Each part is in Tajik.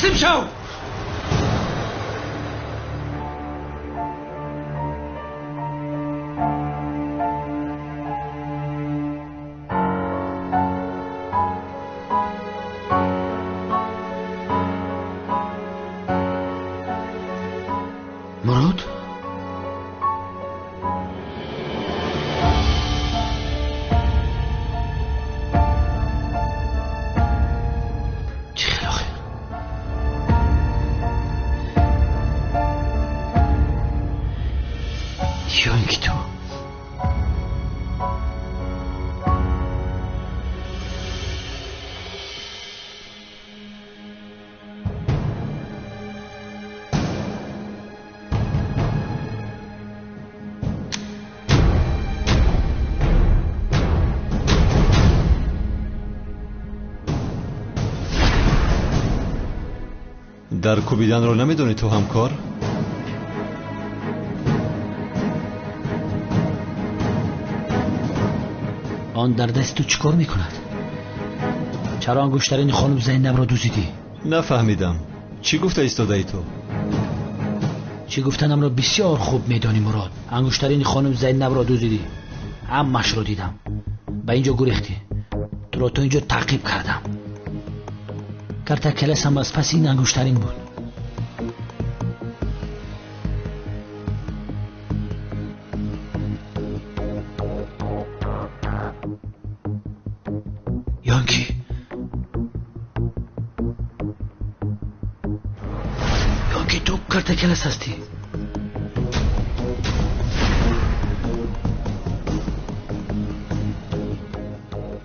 Таслим шав! Мурод? Чӣ хел охир? Ё ин ки ту дар кӯбиданро намедонӣ ту ҳамкор? Он дар дасти ту чӣ кор мекунад? Чаро ангуштарини хонум Зайнабро дуздидӣ? Нафаҳмидам. Чӣ гуфта истодаӣ ту? Чӣ гуфтанамро бисёр хуб медонӣ, Мурод. Ангуштарини хонум Зайнабро дуздидӣ. Ҳамашро дидам. Ба инҷо гурехтӣ. Туро то инҷо таъқиб кардам. Карта келасам аз паси ин ангуштарин буд. Ёнки ту карта келас ҳастӣ.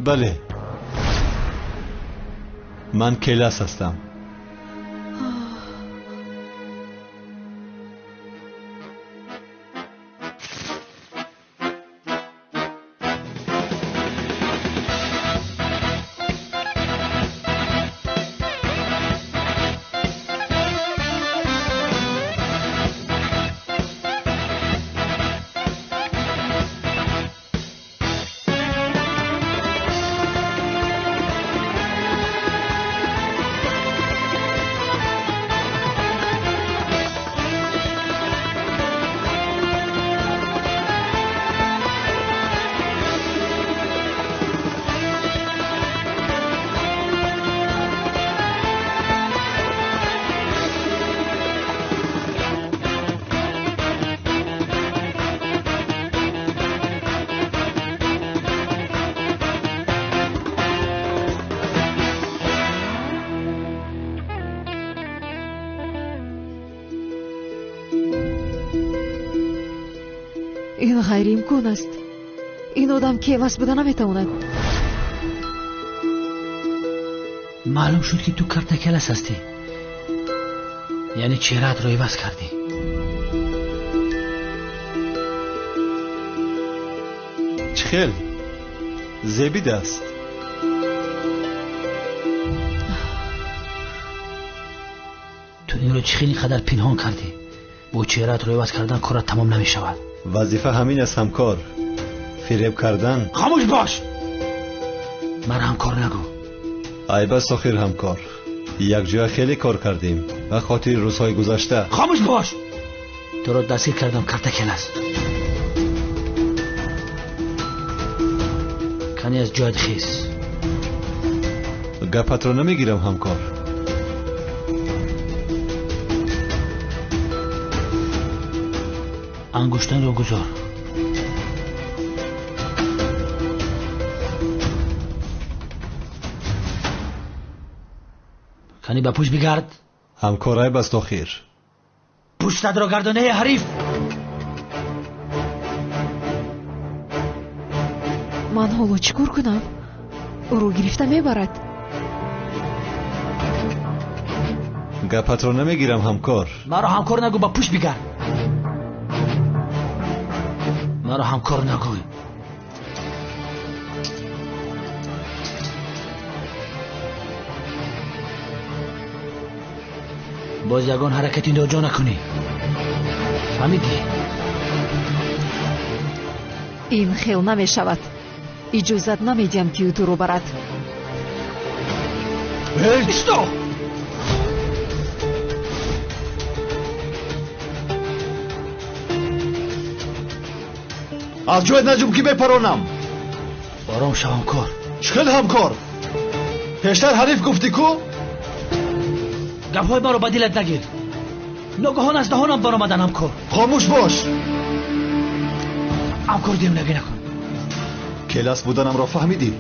Бале, ман келас ҳастам. Ин ғайриимкон аст. Ин одам келас буда наметавонад. Маълум шуд, ки ту карта келас ҳастӣ. Яъне чеҳраатро иваз кардӣ. Чӣ хел? Зебид аст. Ту инро чӣ хел ин қадар пинҳон кардӣ? Бо чеҳраатро иваз кардан корат тамом намешавад. Вазифа ҳамин аст, ҳамкор. Фиреб кардан. Хомӯш бош! Маро ҳамкор нагӯ. Айб аст охир, ҳамкор. Якҷоя хеле кор кардем ва хотири рӯзҳои гузашта. Хомӯш бош! Туро дастгир кардам, карта келас. Кани аз ҷоят хез. Гапатро намегирам, ҳамкор. Ангуштанро гузор. Кани ба пушт бигард. Ҳамкор, айб аст охир. Пуштатро гардонаи ҳариф. Ман ҳоло чӣ кор кунам? Ӯро гирифта мебарад. Гапатро намегирам, ҳамкор. Маро ҳамкор нагӯ, ба пушт бигард. Маро ҳамкор нагӯй. Боз ягон ҳаракати ноҷо накунӣ. Фаҳмидӣ? Ин хел намешавад. Иҷозат намедиҳам, ки ӯ туро барад. Исто! Аз ҷоят наҷум ки мепаронам. Ором шав ҳамкор. Чӣ хел ҳамкор? Пештар ҳариф гуфтӣ ку? Гапҳои маро ба дилат нагир. Ногаҳон аз даҳонам баромадан ҳамкор. Хомӯш бош. Ҳамкор, девонагӣ накун. Келас буданамро фаҳмидӣ?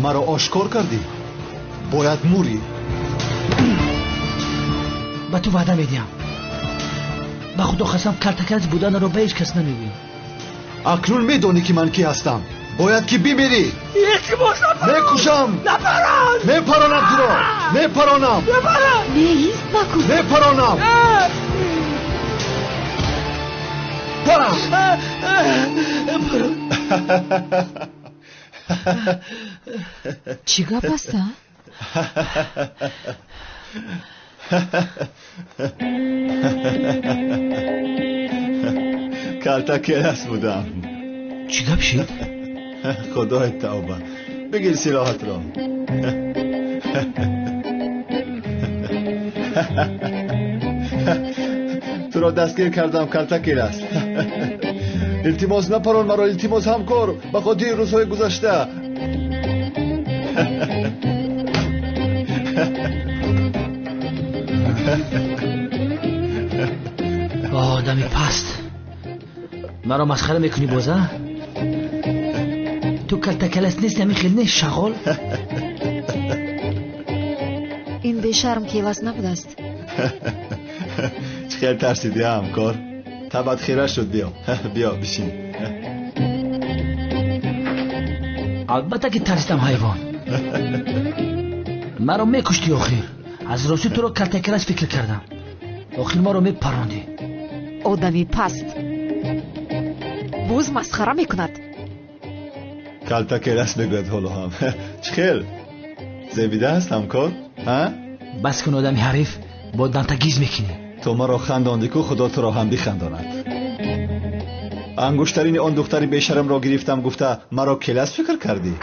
Маро ошкор кардӣ? Бояд мурӣ. Ба ту ваъда медиҳам. Ба худо қасам, калтакелас буданро ба ҳеҷ кас намегӯям. Акнун медонӣ ки ман кӣ ҳастам. Бояд ки бимирӣ. Илтимос, напарон. Мекушам. Напарон. Мепаронам туро. Мепаронам. Напарон. Не, ист накун. Мепаронам. Парам. Чӣ гап аст, а? Калтакелас будам. Чӣ гап шид? Худои тавба, бигир силоҳатро. Туро дастгир кардам, калтакелас. Илтимос, напарон маро, илтимос ҳамкор, ба хотири рӯзҳои гузашта. Одами паст, маро масхара мекунӣ боз, а? Ту калтакелас нести, ҳамин хел нест, шағол? Ин бешарм келас набудааст. Чӣ хел тарсидӣ, ҳамкор? Табат хира шуд. Биё, биё бишин. Албатта ки тарсидам, ҳайвон. Маро мекуштӣ охир. Аз ростӣ туро калтакелас фикр кардам. Охир маро мепарондӣ. Одами паст боз масхара мекунад. Калтакелас мегӯяд ҳоло ҳам. Чӣ хел зебида аст ҳамкор, ҳа? Бас кун, одами ҳариф, бо дантагиз мекунӣ. Ту маро хандондӣ ку, худо туро ҳам бихандонад. Ангуштарини он духтари бешарамро гирифтам гуфта маро келас фикр кардӣ?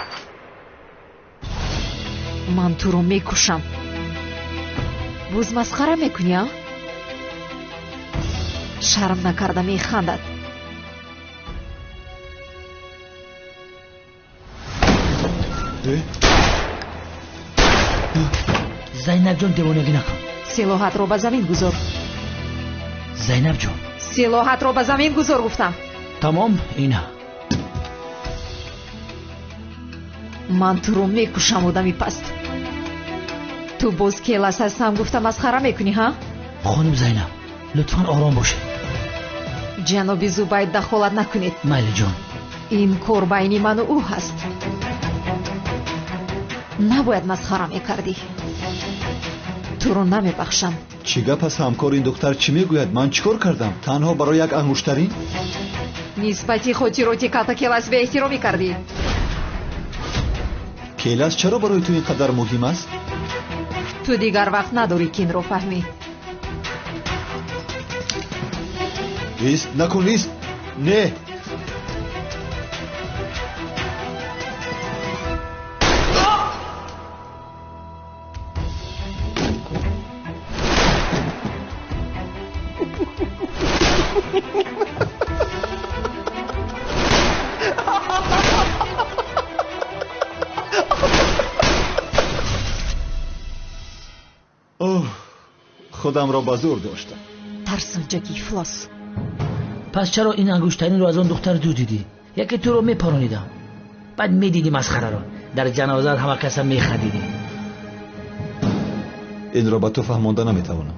Ман туро мекушам. Боз масхара мекунӣ, а? Шарм накарда механдад. Зайнабҷон, девонагӣ накун. Силоҳатро ба замин гузор. Зайнабҷон, силоҳатро ба замин гузор гуфтам. Тамом, ина. Ман туро мекушам, одами паст. Ту боз келас ҳастам гуфта масхара мекунӣ, ҳа? Хонум Зайнаб, лутфан ором бошед. Ҷаноби Зубайд, дахолат накунед. Майли ҷон. Ин кор байни ману ӯ ҳаст. Набояд масхара мекардӣ. Туро намебахшам. Чӣ гап аст ҳамкор? Ин духтар чӣ мегӯяд? Ман чӣ кор кардам? Танҳо барои як ангуштарин? Нисбати хотироти калтакелас беэҳтиромӣ кардӣ. Келас чаро барои ту ин қадар муҳим аст? Ту дигар вақт надорӣ ки инро фаҳмӣ. Ист накун, ист. Не. Худамро ба зӯр доштам. Тарсончаки ифлос. Пас чаро ин ангуштаринро аз он духтар дудидӣ? Яке туро мепаронидам, баъд медидӣ масхараро. Дар ҷанозат ҳама каса механдидӣ. Инро ба ту фаҳмонда наметавонам.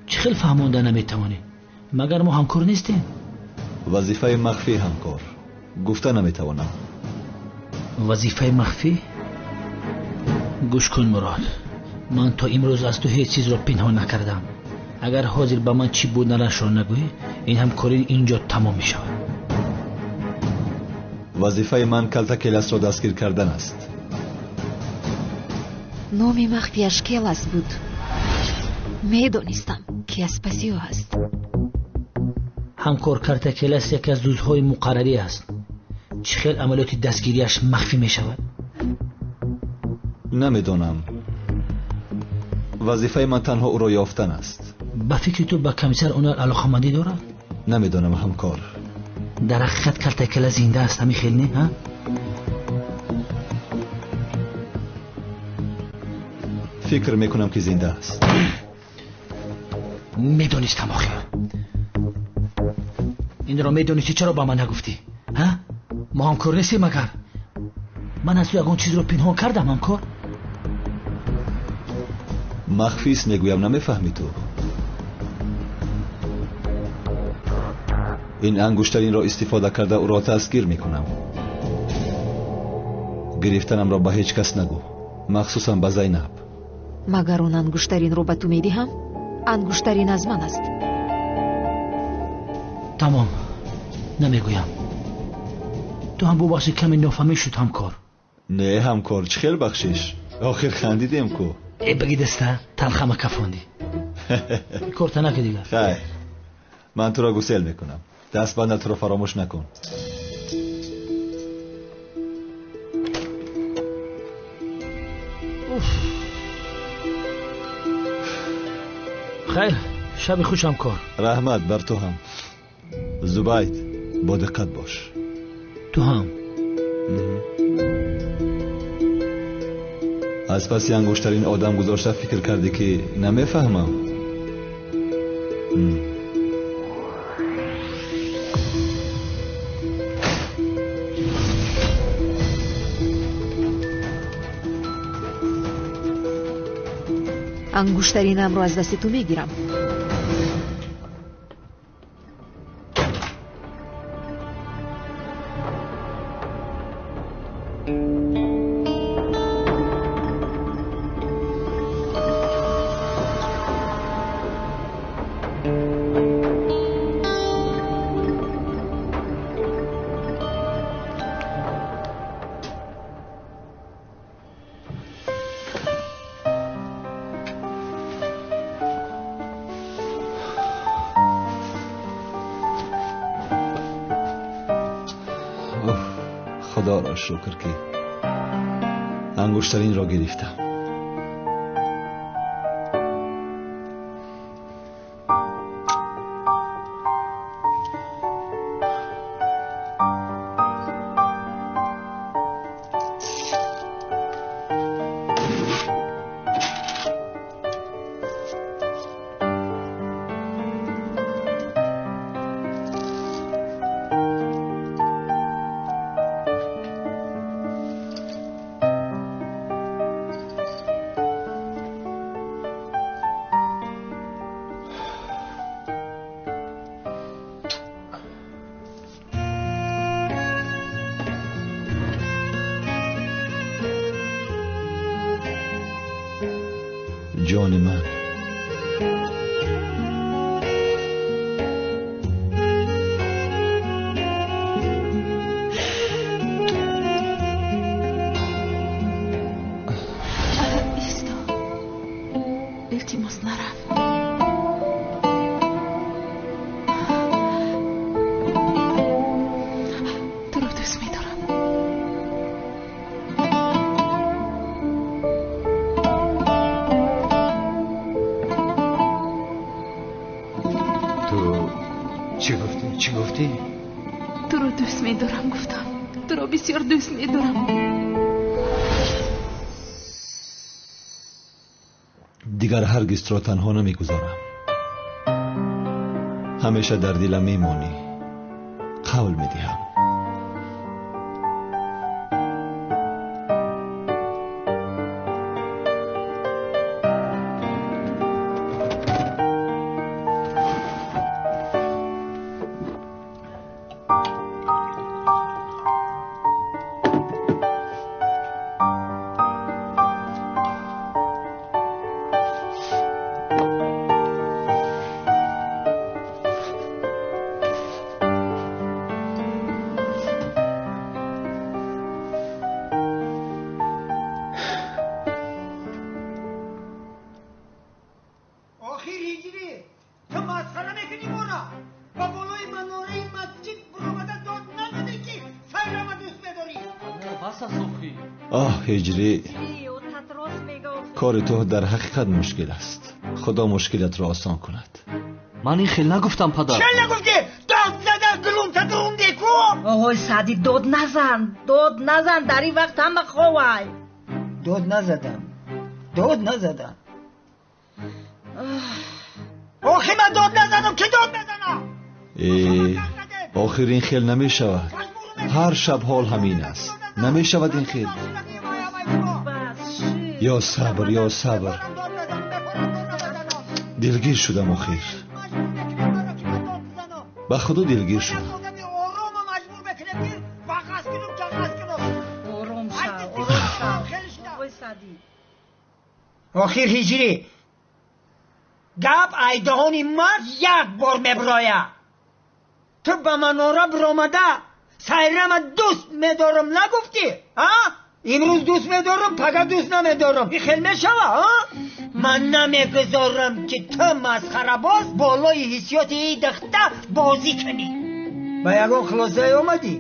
Чӣ хел фаҳмонда наметавонӣ? Магар мо ҳамкор нестем? Вазифаи махфӣ, ҳамкор, гуфта наметавонам. Вазифаи махфӣ? Гӯш кун, Мурод, ман то имрӯз аз ту ҳеҷ чизро пинҳон накардам. Агар ҳозир ба ман чӣ буданашро нагӯӣ, ин ҳамкорӣ инҷо тамом мешавад. Вазифаи ман калтакеласро дастгир кардан аст. Номи махфияш Келас буд. Медонистам, ки аз паси ӯ ҳаст. Ҳамкор, калтакелас яке аз дузҳои муқаррарӣ аст. Чӣ хел амалиёти дастгириаш махфӣ мешавад? Намедонам. Вазифаи ман танҳо ӯро ёфтан аст. Ба фикри ту ба комиссар Онар алоқамандӣ дорад? Намедонам, ҳамкор. Дар ҳақиқат калтакела зинда аст, ҳамин хел не, ҳа? Фикр мекунам ки зинда аст. Медонистам охир. Инро медонисти, чаро ба ман нагуфтӣ? Ҳа? Мо ҳамкор нестем магар? Ман аз ту ягон чизро пинҳон кардам, ҳамкор? Махфист мегӯям, намефаҳмӣ ту. Ин ангуштаринро истифода карда ӯро дастгир мекунам. Гирифтанамро ба ҳеҷ кас нагӯ, махсусан ба Зайнаб. Магар он ангуштаринро ба ту медиҳам? Ангуштарин аз ман аст. Тамом, намегӯям. Ту ҳам бубахши, каме нофаҳмӣ шуд, ҳамкор. Не, ҳамкор, чӣ хел бахшиш? Охир хандидем ку. Э, баги даста, талхама кафондӣ. Корта наки дигар. Хайр, ман туро гусел мекунам. Дастбандатро фаромӯш накун. Хайр, шаби хуш, ҳамкор. Раҳмат бар ту ҳам. Зубайд, бо диққат бош. Ту ҳам. Аз паси ангуштарин одам гузошта фикр кардӣ ки намефаҳмам? Ангуштаринамро аз дасти ту мегирам. Худоро шукр ки ангуштаринро гирифтам. Ҷони ман, Исто, илтимос, нарав. Туро дӯст медорам. Ту чӣ гуфтӣ? Чӣ гуфтӣ? Туро дӯст медорам, гуфтам. Туро бисёр дӯст медорам. Дигар ҳаргиз туро танҳо намегузорам. Ҳамеша дар дилам мемонӣ. Қавл медиҳам. Оҳ, ҳиҷрӣ, кори ту дар ҳақиқат мушкил аст. Худо мушкилатро осон кунад. Ман ин хел нагуфтам, падар. Чел нагуфтӣ? Дод зада гулумта дунде Оғои Саъдӣ, дод назан, дод назан, дар ин вақт ҳама ховай. Дод назадам, дод назадам. Охи ман дод назадам, ки дод мезанам? Охир ин хел намешавад. Ҳар шаб ҳол ҳамин аст. Намешавад ин хел. Ё сабр, ё сабр. Дилгир шудам охир. Ба худо дилгир шудам. Охир ҳиҷрӣ гап айдаҳони мард як бор меброя. Ту ба манора биромада сайрама дӯст медорам нагуфтӣ? А? Имрӯз дӯст медорам, пага дӯст намедорам. Ин хел мешава, а? Ман намегузорам ки ту масхарабоз болои ҳиссиёти ин духта бозӣ кунӣ. Ба ягон хулосае омадӣ?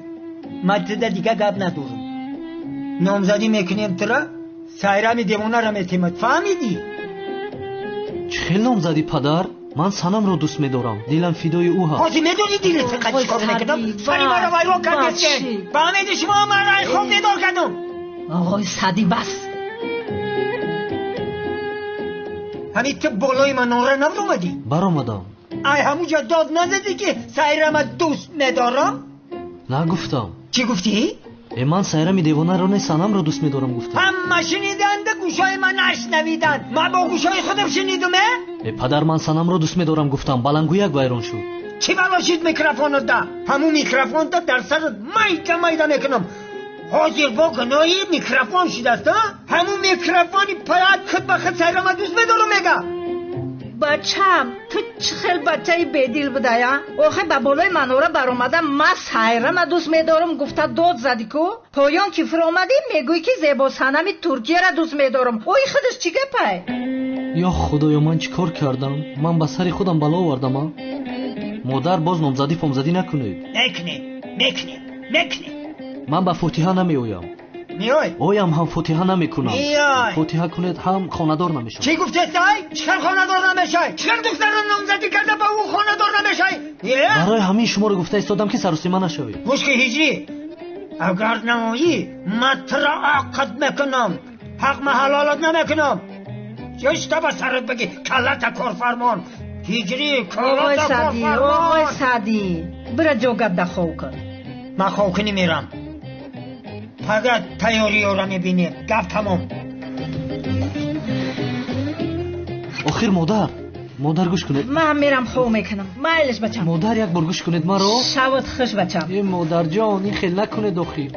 Ман туда дига гап надорам. Номзадӣ мекунем тура, сайрами девонаро метемад. Фаҳмидӣ? Чӣ хел номзадӣ, падар? Ман Санамро дӯст медорам. Дилам фидои ӯ ҳаст. Ҳозир медонӣ дилат фақат чӣ кор мекунам? Сари маро вайрон кардестен. Фаҳмидӣ шумо маро ай хоб бедор кардум. Оғои Саъдӣ, бас. Ҳамин ту болои манора набаромадӣ? Баромадам. Ай ҳамуҷа дод назадӣ ки сайрама дӯст медорам? Нагуфтам. Чӣ гуфтӣ? Ман сайрами девонаро не, Санамро дӯст медорам гуфтам. Ҳама шуниданд, гӯшҳои ман нашнавиданд. Ман бо гӯшҳои худам шунидум, э? Падар, ман Санамро дӯст медорам гуфтам. Балангӯяк вайрон шуд. Чӣ бало шуд микрофонда? Ҳамун микрофонда дар сарат майда майда мекунам. Ҳозир бо гуноҳи микрофон шудааст, а? Ҳамун микрофони паят худ ба худ сайрама дӯст медорам мега. Бачам, ту чӣ хел бачаи бедил будая? Охир ба болои манора баромада ман сайрама дӯст медорам гуфта дод задӣ ку? Поён ки фуромадӣ мегӯӣ ки зебо санами Туркияро дӯст медорам. Ои худаш чӣ гапай? Ё худоё, ман чӣ кор кардам? Ман ба сари худам бало овардам, а? Модар, боз номзадӣ помзадӣ накунед. Мекунем, мекунем, мекунем. Ман ба фотиҳа намеоям. Миёй? Оям ҳам фотиҳа намекунам. Миёй. Фотиҳа кунед ҳам хонадор намешавам. Чӣ гуфтестай? Чӣ хел хонадор намешавӣ? Чӣ хел духтарро номзадӣ карда ба ӯ хонадор намешавӣ? Барои ҳамин шуморо гуфта истодам ки сарусима нашавед. Гӯш ки ҳиҷрӣ, агар наоӣ ман туро ақд мекунам. Ҳақ ма ҳалолат намекунам. Ҷошта ба сарат бигӣ каллата корфармон. Ҳиҷрӣ, каллата корфармон. Оғои Саъдӣ, бира ҷогат да хов кун. Ман ховкунӣ мерам. Пага тайёриёро мебинем. Гап тамом. Охир модар, модар гӯш кунед. Ман мерам хов мекунам. Майлиш бачам. Модар, як бор гӯш кунед маро. Шавот хуш бачам. Э модарҷон, ин хел накунед охир.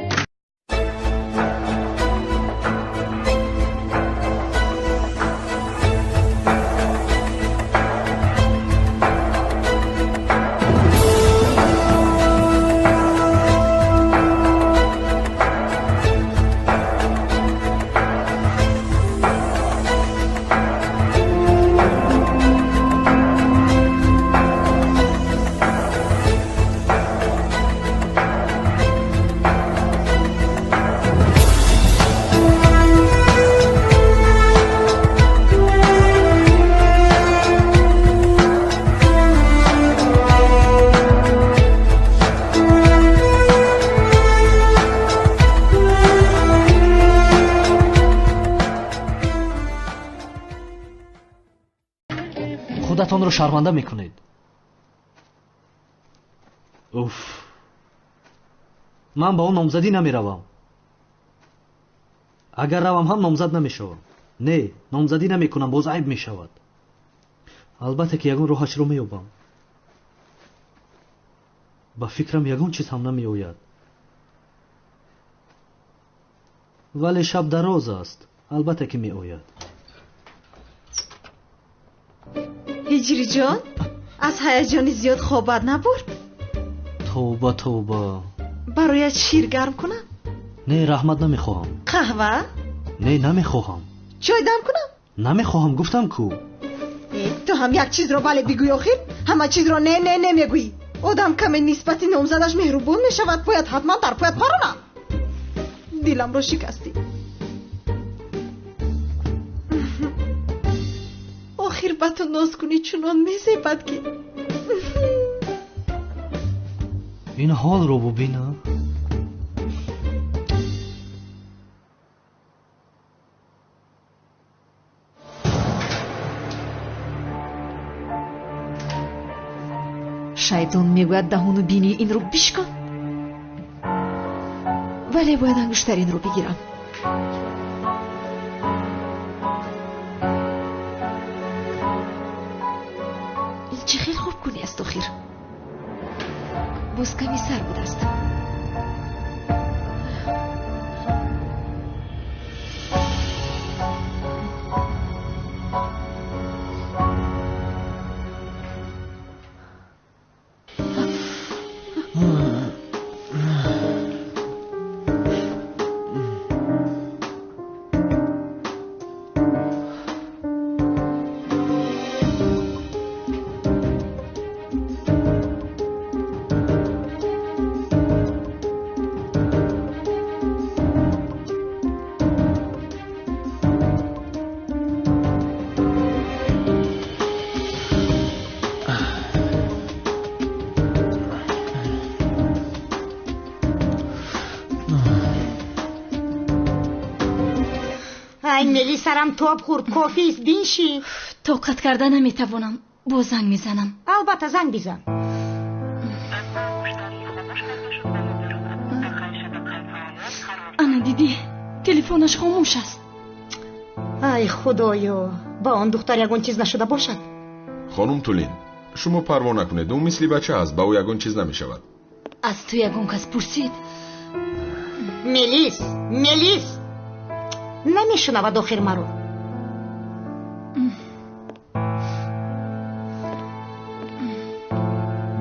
Худатонро шарманда мекунед. Уф, ман ба он номзадӣ намеравам. Агар равам ҳам номзад намешавам. Не, номзадӣ намекунам, боз айб мешавад. Албатта ки ягон роҳашро меёбам. Ба фикрам ягон чиз ҳам намеояд. Вале шаб дароз аст, албатта ки меояд. Ҳиҷриҷон, аз ҳаяҷони зиёд хобат набурд? Тавба, тавба. Бароят шир гарм кунам? Не, раҳмат, намехоҳам. Қаҳва? Не, намехоҳам. Чой дам кунам? Намехоҳам, гуфтам ку. Ту ҳам як чизро бале бигӯй охир, ҳама чизро не не не мегӯӣ. Одам каме нисбати номзадаш меҳрубон мешавад, бояд ҳатман дар поят паронам. Диламро шикастӣ. Охир ба ту ноз кунӣ чунон мезебад ки. Ин ҳолро бубин. Шайтон мегӯяд даҳону бинии инро бишкан, вале бояд ангуштаринро бигирам. Ин чӣ хел хубкунӣ аст охир? Боз ками сар будааст. Мели сарам тоб хӯрд, кофист, биншин. Тоқат карда наметавонам, боз занг мезанам. Албатта занг бизан. Ана дидӣ, телефонаш хомӯш аст. Ай худоё, ба он духтар ягон чиз нашуда бошад. Хонум Тулин, шумо парво накунед, ӯ мисли бача аст, ба ӯ ягон чиз намешавад. Аз ту ягон кас пурсид? Мелис, Мелис! Намешунавад охир маро.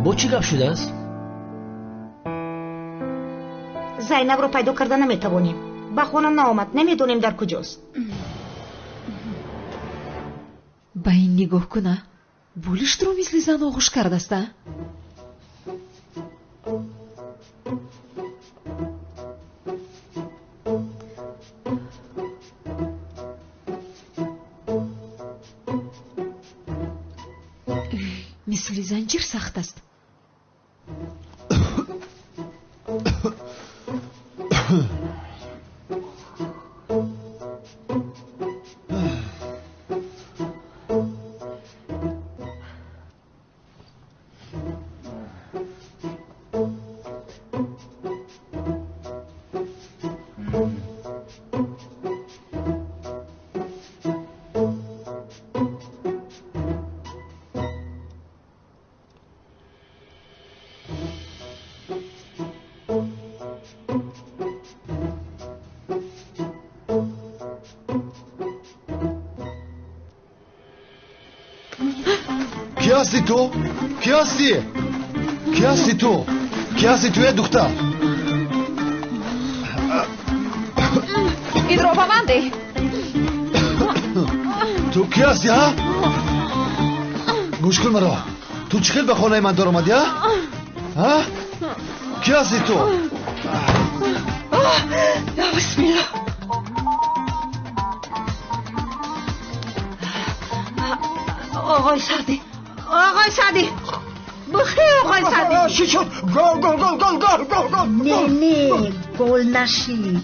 Бо чӣ гап шудааст? Зайнабро пайдо карда наметавонем. Ба хона наомад, намедонем дар куҷост. Ба ин нигоҳ куна, болиштро мисли зан оғӯш кардааст, а? Мисли занҷир сахт аст. Ки ҳасти ту? Ки ҳасти? Ки ҳасти ту? Ки ҳасти ту, э духтар? Инро ба ман деҳ. Ту ки ҳасти, ҳа? Гӯш кун маро. Ту чӣ хел ба хонаи ман даромадӣ, ҳа? Ҳа? Ки ҳасти ту? Я бисмиллоҳ. Оғои Саъдӣ, оғои Саъдӣ, бихел оғои Саъдӣ. Чӣ шуд? Гол, гол, гол, гол, гол, гол, гол. Не, не, гол нашид.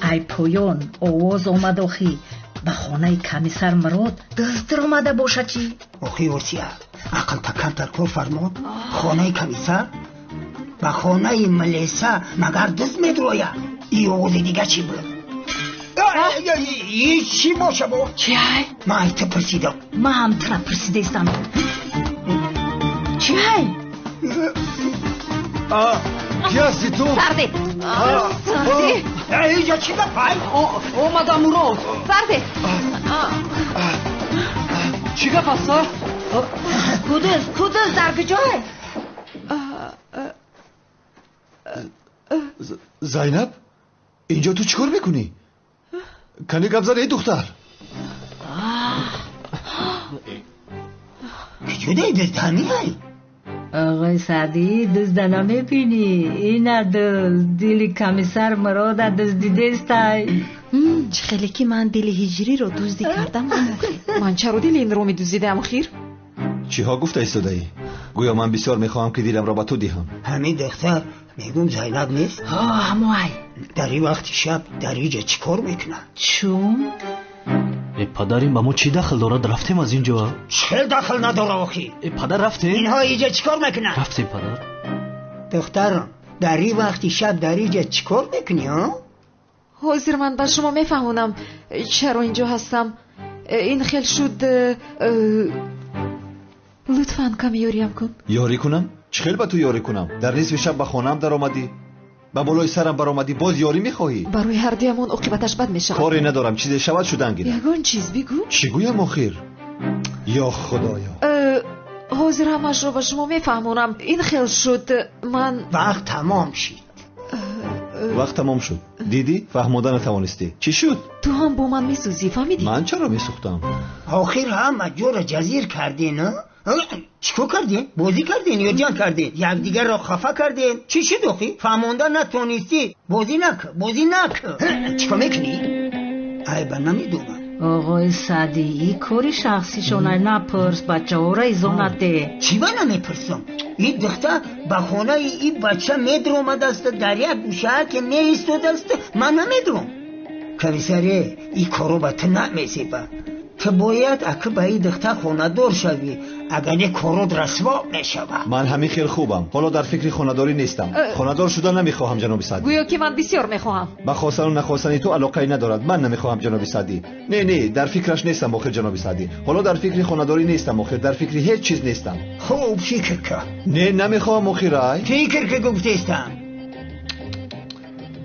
Ай поён овоз омад охи. Ба хонаи комиссар Мурод дузд омада бошад чӣ? Охи Осия, ақлта камтар кор фармод. Хонаи комиссар ба хонаи милиса магар дузд медрояд? И овози дига чӣ буд? Чӣ боша бо? Чӣ ай? Ман ай ту пурсидам. Ман ҳам тура пурсидаистам. Чӣ ай? Ки ҳасти ту? Сарде! Сарде! Инҷа чӣ гап ай? Омадам Мурод. Сарде! Чӣ гап аст, а? Кудуз, кудуз дар куҷое? Зайнаб, инҷо ту чӣ кор мекунӣ? Кани гап зан, эй духтар. Куҷо дай дузд ҳамин ай? Оғои Саъдӣ, дузда намебинӣ? Ина дузд, дили комиссар Мурода дуздидестай. Чӣ хеле ки ман дили ҳиҷриро дуздӣ кардам. Ман чаро дили инро медуздидаам охир? Чиҳо гуфта истодаӣ? Гӯё ман бисёр мехоҳам ки диламро ба ту диҳам. Ҳамин духтар мегӯм Зайнаб нест? Ҳа, ҳамоай. Дар ин вақти шаб дар инҷа чӣ кор мекунад? Чун? Э падар, ин ба мо чӣ дахл дорад? Рафтем аз инҷо. Чӣ дахл надорад охи? Э падар, рафтем. Инҳо инҷа чӣ кор мекунанд? Рафтем падар. Духтарам, дар ин вақти шаб дар инҷа чӣ кор мекунӣ, ҳа? Ҳозир ман ба шумо мефаҳмонам чаро инҷо ҳастам. Ин хел шуд. Лутфан каме ёриям кун. Ёрӣ кунам? Чӣ хел ба ту ёрӣ кунам? Дар нисфи шаб ба хонаам даромадӣ, ба болои сарам баромадӣ, боз ёрӣ мехоҳӣ? Барои ҳардуямон оқибаташ бад мешавад. Коре надорам, чизе шавад шудан гирад. Ягон чиз бигӯ. Чӣ гӯям охир? Ё худоё. Ҳозир ҳамашро ба шумо мефаҳмонам. Ин хел шуд, ман вақт тамом шид. Вақт тамом шуд. Дидӣ, фаҳмода натавонистӣ. Чӣ шуд? Ту ҳам бо ман месӯзӣ, фаҳмидӣ? Ман чаро месӯхтам? Охир ҳама ҷоро ҷазир кардин, чӣ кор кардин? Бозӣ кардин ё ҷанг кардин? Якдигарро хафа кардин? Чӣ шуд охи? Фаҳмонда натонистӣ. Бозӣ накун, бозӣ накун. Чӣ кор мекунӣ? Айба намедонам. Оғои Саъдӣ, ин кори шахсишона напурс, бачаҳоро изо наде. Чӣ ба намепурсам? Ин духтар ба хонаи ин бача медиромадааст, дар як гӯшаа ки меистодааст, ман намедурам. Комиссаре, ин коро ба ту намезеба. Ту бояд аки ба ин духтар хонадор шавӣ, агар не корот расво мешавад. Ман ҳамин хел хубам. Ҳоло дар фикри хонадорӣ нестам. Хонадор шуда намехоҳам, ҷаноби Саъдӣ. Гӯё ки ман бисёр мехоҳам. Ба хостану нахостани ту алоқае надорад. Ман намехоҳам, ҷаноби Саъдӣ. Не, не, дар фикраш нестам охир, ҷаноби Саъдӣ. Ҳоло дар фикри хонадорӣ нестам охир, дар фикри ҳеҷ чиз нестам. Хуб фикр кун. Не, намехоҳам охир, ай. Фикр ки гуфтестам.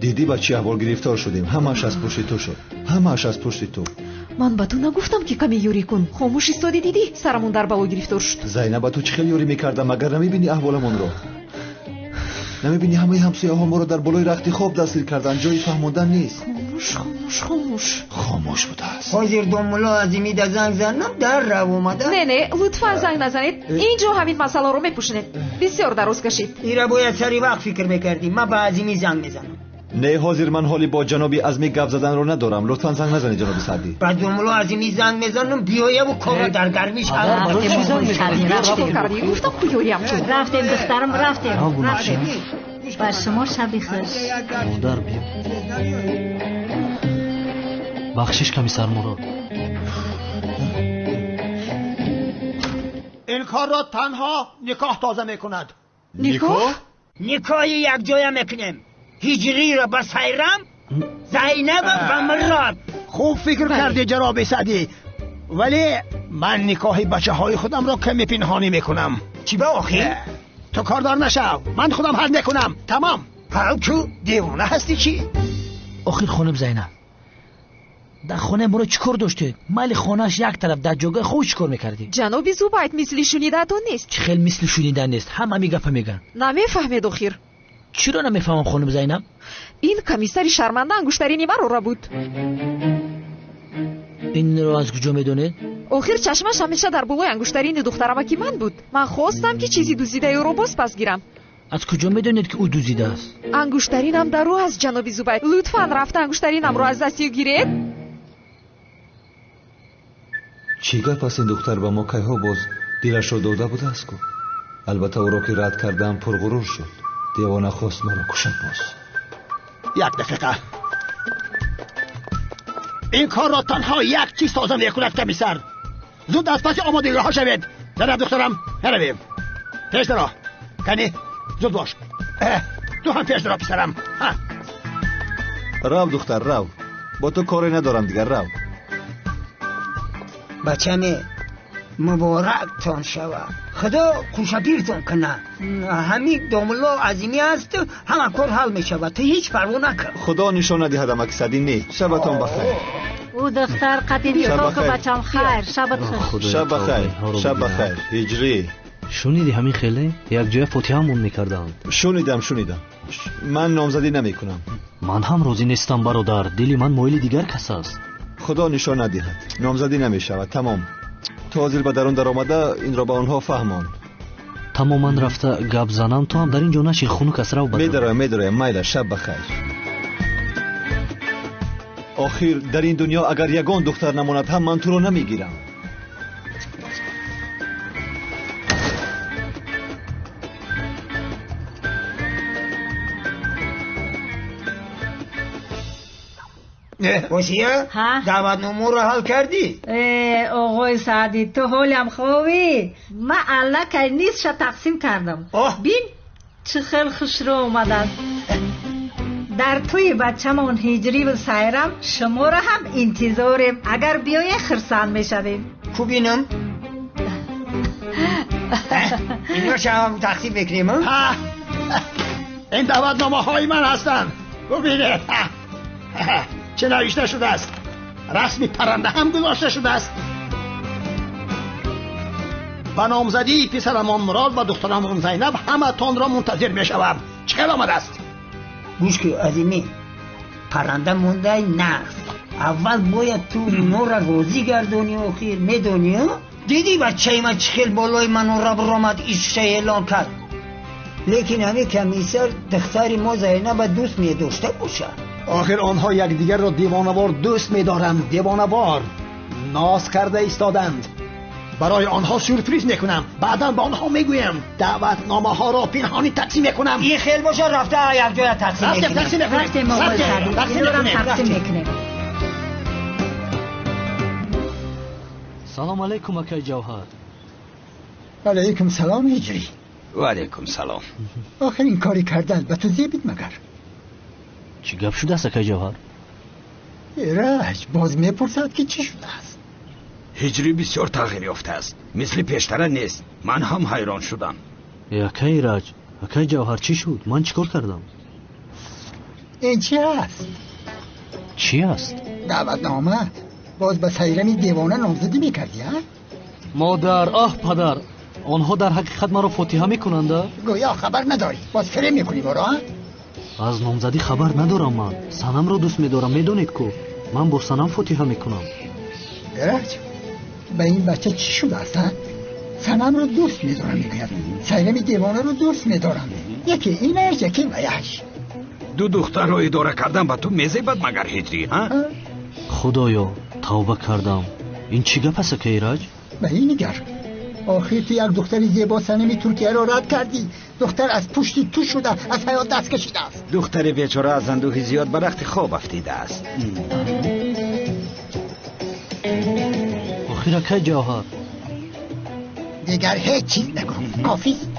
Дидӣ ба чӣ аҳвол гирифтор шудем? Ҳамааш аз пушти ту шуд. Ҳамааш аз пушти ту. Ман ба ту нагуфтам ки каме ёрӣ кун. Хомӯш истодӣ, дидӣ? Сарамон дар бало гирифтор шуд. Зайнаб, ба ту чӣ хел ёрӣ мекардам? Магар намебинӣ аҳволамонро? Намебинӣ ҳамаи ҳамсояҳо моро дар болои рахти хоб дастгир карданд? Ҷои фаҳмондан нест. Хомӯш, хомӯш, хомӯш. Хомӯш будааст. Ҳозир домулло Азимида занг занам, дар рав омада. Не, не, лутфан занг назанед. Инҷо ҳамин масъаларо мепӯшонед. Бисёр дароз кашид. Ира бояд сари вақт фикр мекардӣ. Ман ба Азимӣ занг мезанам. Не, ҳозир ман ҳоли бо ҷаноби Азмӣ гап заданро надорам. Лутфан занг назанед, ҷаноби Саъдӣ. Ба домулло Азимӣ занг мезанам, биёяву корро дар гармӣ шавад. Гуфтам ку ёриям кун. Рафтем, духтарам, рафтем. Рафтем. Ба шумо шаби хуш. Модар, биё. Бахшиш, комиссар Мурод. Ин корро танҳо никоҳ тоза мекунад. Никоҳ? Никоҳи якҷоя мекунем. Ҳиҷриро ба Сайрам, Зайнаб ба Мурод. Хуб фикр кардӣ, ҷаноби Саъдӣ, вале ман никоҳи бачаҳои худамро каме пинҳонӣ мекунам. Чӣ ба охир? Ту кордор нашав, ман худам ҳал мекунам. Тамом. Ҳал ку, девона ҳастӣ чӣ? Охир хонум Зайнаб, дар хонаи моро чӣ кор доштед? Майли хонааш як тараф, дар ҷойгоҳи хуб чӣ кор мекардӣ? Ҷаноби Зубайд, мисли шунидаатон нест. Чӣ хел мисли шунида нест? Ҳама ҳамин гапа мегӯянд. Намефаҳмед охир. Чиро намефаҳмам, хонум Зайнаб? Ин комиссари шарманда ангуштарини маро буд. Инро аз куҷо медонед? Охир чашмаш ҳамеша дар болои ангуштарини духтарамаки ман буд. Ман хостам ки чизи дуздидаи ӯро боз пас гирам. Аз куҷо медонед ки ӯ дуздидааст? Ангуштаринам дар ӯ аст, ҷаноби Зубайд. Лутфан рафта ангуштаринамро аз дасти ӯ гиред. Чӣ гап аст? Ин духтар ба мо кайҳо боз дилашро дода будааст ку. Албатта ӯро ки рад кардам, пурғурур шуд. Девона хост маро кушад боз. Як дақиқа. Ин корро танҳо як чиз тоза мекунад, комиссар. Зуд аз паси омодагиҳо шавед. Зайнаб духтарам, меравем. Пеш даро. Кани, зуд бош. Ту ҳам пеш даро, писарам. Рав, духтар, рав. Бо ту коре надорам дигар, рав. Бачаме, муборактон шавад. Худо хушапиртон кунад. Ҳамин домулло Азимӣ аст, ҳама кор ҳал мешавад. Ту ҳеҷ парво накун. Худо нишон надиҳад, амаки Саъдӣ. Не, шабатон бахайр. Ӯ духтар қати никоҳ ку, бачам. Хайр, шабат хуш. Шаб бахайр, шаб бахайр. Ҳиҷрӣ. Шуниди ҳамин хеле? Якҷоя фотиҳамон мекарданд. Шунидам, шунидам. Ман номзадӣ намекунам. Ман ҳам розӣ нестам, бародар. Дили ман моили дигар кас аст. Худо нишон надиҳад. Номзадӣ намешавад. Тамом. Ту ҳозир ба дарун даромада инро ба онҳо фаҳмон. Тамоман рафта гап занам, ту ҳам дар ин ҷо нашин, хунук аст, рав ба. Медароям, медароям. Майла, шаб бахайр. Охир дар ин дунё агар ягон духтар намонад ҳам ман туро намегирам. Осия, даъватномаро ҳал кардӣ? Оғои Саъдӣ, ту ҳолам хобӣ? Ман аллакай нисфша тақсим кардам. Бин, чӣ хел хушрӯ омадааст. Дар тӯи бачамон Ҳиҷриву Сайрам шуморо ҳам интизорем. Агар биёед хурсанд мешавем. Ку бинам? Иношам тақсим мекунем? Ин даъватномаҳои ман ҳастанд. Бубинед, чӣ навишта шудааст. Расми парранда ҳам гузошта шудааст. Ба номзадии писарамон Мурод ва духтарамон Зайнаб ҳаматонро мунтазир мешавам. Чӣ хел омадааст? Гӯш ки азимӣ, парранда мондай нағз. Аввал бояд ту нора розӣ гардонӣ. Охир медонӣ, дидӣ бачаи ман чӣ хел болои манора биромад, ишша эълон кард. Лекин ҳамин комиссар духтари мо Зайнаба дӯст медошта бошад. Охир онҳо якдигарро девонавор дӯст медоранд. Девонавор ноз карда истоданд. Барои онҳо сюрприз мекунам. Баъдан ба онҳо мегӯям. Даъватномаҳоро пинҳонӣ тақсим мекунам. Ин хел бошад, рафта якҷоя тақсим мекунем. Тақсим мекунем. Салом алейкум, акай Ҷавҳар. Алейкум салом, Ҳиҷрӣ. Ва алейкум салом. Охир ин кори кардан ба ту зебид магар? Чӣ гап шудааст, акай Ҷавҳар? Эраҷ боз мепурсад ки чӣ шудааст. Ҳиҷрӣ бисёр тағйир ёфтааст, мисли пештара нест. Ман ҳам ҳайрон шудам. Акай Эраҷ, акай Ҷавҳар, чӣ шуд? Ман чӣ кор кардам? Ин чӣ аст? Чӣ аст? Даъватнома. Боз ба Сайрами девона номзадӣ мекардӣ, а? Модар, оҳ падар, онҳо дар ҳақиқат маро фотиҳа мекунанд? Гӯё хабар надорӣ, боз фиреб мекунӣ моро, а? Аз номзадӣ хабар надорам. Ман Санамро дӯст медорам, медонед ку? Ман бо Санам фотиҳа мекунам. Эраҷ, ба ин бача чӣ шудааст, а? Санамро дӯст медорам мегӯяд, Сайрами девонаро дӯст медорам. Яке инаш, яке ваяш. Ду духтарро идора кардан ба ту мезебад магар, Ҳиҷрӣ, а? Худоё, тавба кардам. Ин чӣ гап аст, акай Эраҷ? Ба ин нигар, охир ту як духтари зебо Санами Туркияро рад кардӣ. Духтар аз пушти ту шуда аз ҳаёт даст кашидааст. Духтари бечора аз андӯҳи зиёд ба рахти хоб афтидааст. Охир акай Ҷавҳар, дигар ҳеҷ чиз нагӯ, кофист.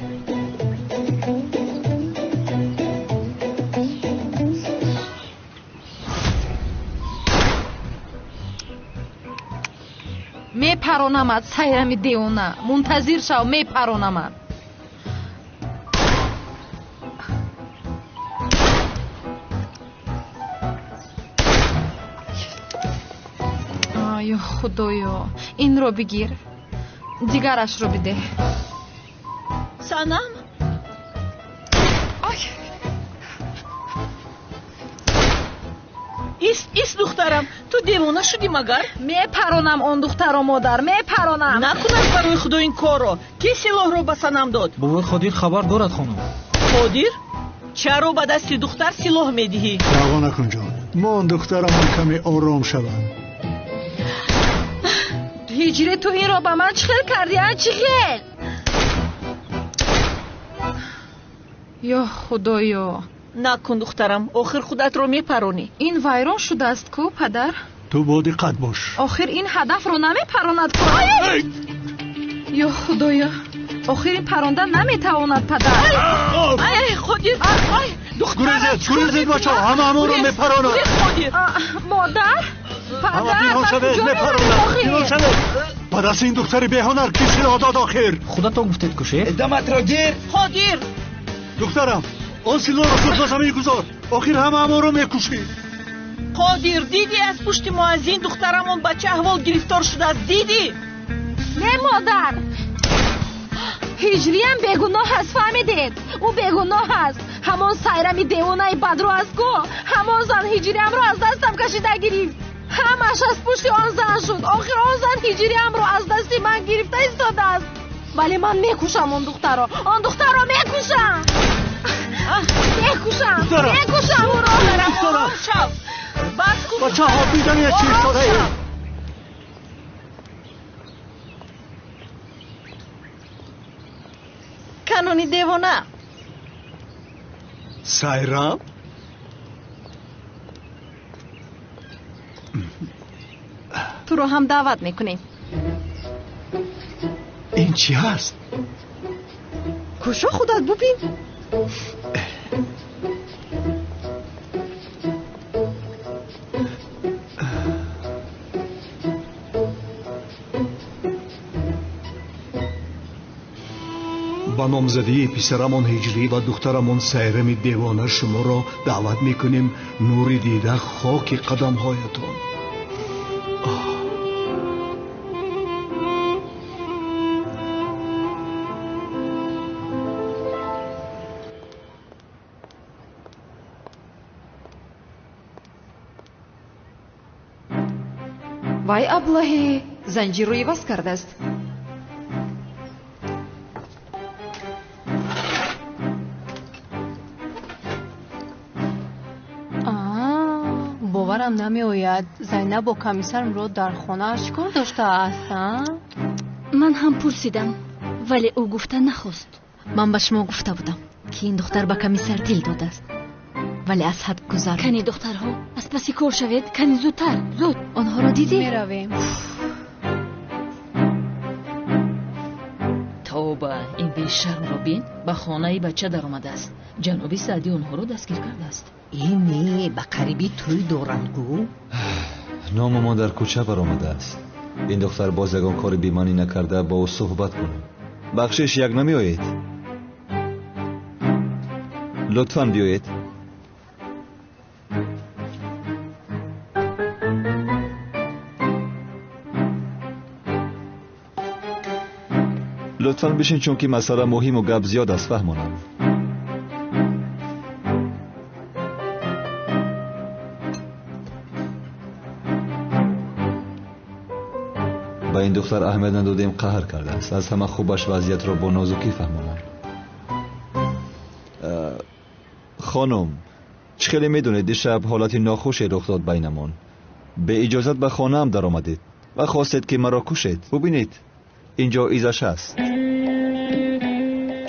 Мепаронамад, Сайрами девона. Мунтазир шав, мепаронамад. Ё Худоё, инро бигир, дигарашро бидеҳ. Санам? Ист, ист, духтарам, ту девона шудӣ магар? Мепаронам он духтаро, модар, мепаронам. Накунад барои Худо ин корро. Ки силоҳро ба Санам дод? Бобои Қодир хабар дорад, хонум. Қодир? Чаро ба дасти духтар силоҳ медиҳӣ? Даъво накун, ҷон. Мон духтарамон каме ором шавад. Ҳиҷрӣ, ту инро ба ман чӣ хел кардӣ, а? Чӣ хел? Ё Худоё. Накун, духтарам, охир худатро мепаронӣ. Ин вайрон шудааст ку, падар? Ту бо диққат бош. Охир ин ҳадафро намепаронад ку. Ё Худоё, охир ин паронда наметавонад, падар. Ай, Қодир, гурезед, гурезед, бачаҳо, ҳама ҳамонро мепаронад. Модар, ҳама пинҳон шавед, мепаронад. Пинҳон шавед. Ба дасти ин духтари беҳунар ки силоҳ дод охир? Худатон гуфтед ку, шеф. Даматро гир. Қодир! Духтарам, он силоҳро зуд ба замин гузор. Охир ҳама ҳамонро мекушӣ. Қодир, дидӣ аз пушти муаззин духтарамон ба чӣ аҳвол гирифтор шудааст? Дидӣ? Не, модар, Ҳиҷриям бегуноҳ аст, фаҳмидед? Ӯ бегуноҳ аст. Ҳамон Сайрами девонаи бадрӯ аст ку, ҳамон зан Ҳиҷриямро аз дастам кашида гирифт. Ҳамаш аз пушти он зан шуд. Охир он зан Ҳиҷриямро аз дасти ман гирифта истодааст. Вале ман мекушам он духтарро, он духтарро мекушам, мекушам, мекушам ӯро. Бачаҳо, бидани чӣ истодаед? Канони девона. Сайрам? Туро ҳам даъват мекунем. Ин чӣ ҳаст? Кушо худат бубин. Ба номзадии писарамон Ҳиҷрӣ ва духтарамон Сайрами девона шуморо даъват мекунем. Нури дида, хоки қадамҳоятон. Вай аблаҳе занҷирро иваз кардааст. Боварам намеояд. Зайнаб бо комиссар Мурод дар хонааш чӣ кор доштааст? Ман ҳам пурсидам, вале ӯ гуфта нахост. Ман ба шумо гуфта будам, ки ин духтар ба комиссар дил додааст, вале аз ҳад гузаронд. Кани духтарҳо, аз паси кор шавед, кани зудтар, зуд. Онҳоро дидӣ? Меравем. Тавба, ин бешармро бин, ба хонаи бача даромадааст. Ҷаноби Саъдӣ онҳоро дастгир кардааст. Ине ба қариби тӯй доранд гӯ. Номамон дар кӯча баромадааст. Ин духтар боз ягон кори бемаънӣ накарда, бо ӯ суҳбат кунем. Бахшиш, як намеоед? Лутфан биёед. Лутфан бишин, чунки масъала муҳиму гап зиёд аст, фаҳмонам. Ба ин духтар аҳамият надодем, қаҳр кардааст. Аз ҳама хубаш вазъиятро бо нозукӣ фаҳмонам. Хонум, чӣ хеле медонед, дишаб ҳолати нохуше рух дод байнамон. Беиҷозат ба хонаам даромадед ва хостед, ки маро кушед. Бубинед, инҷо изаш ҳаст.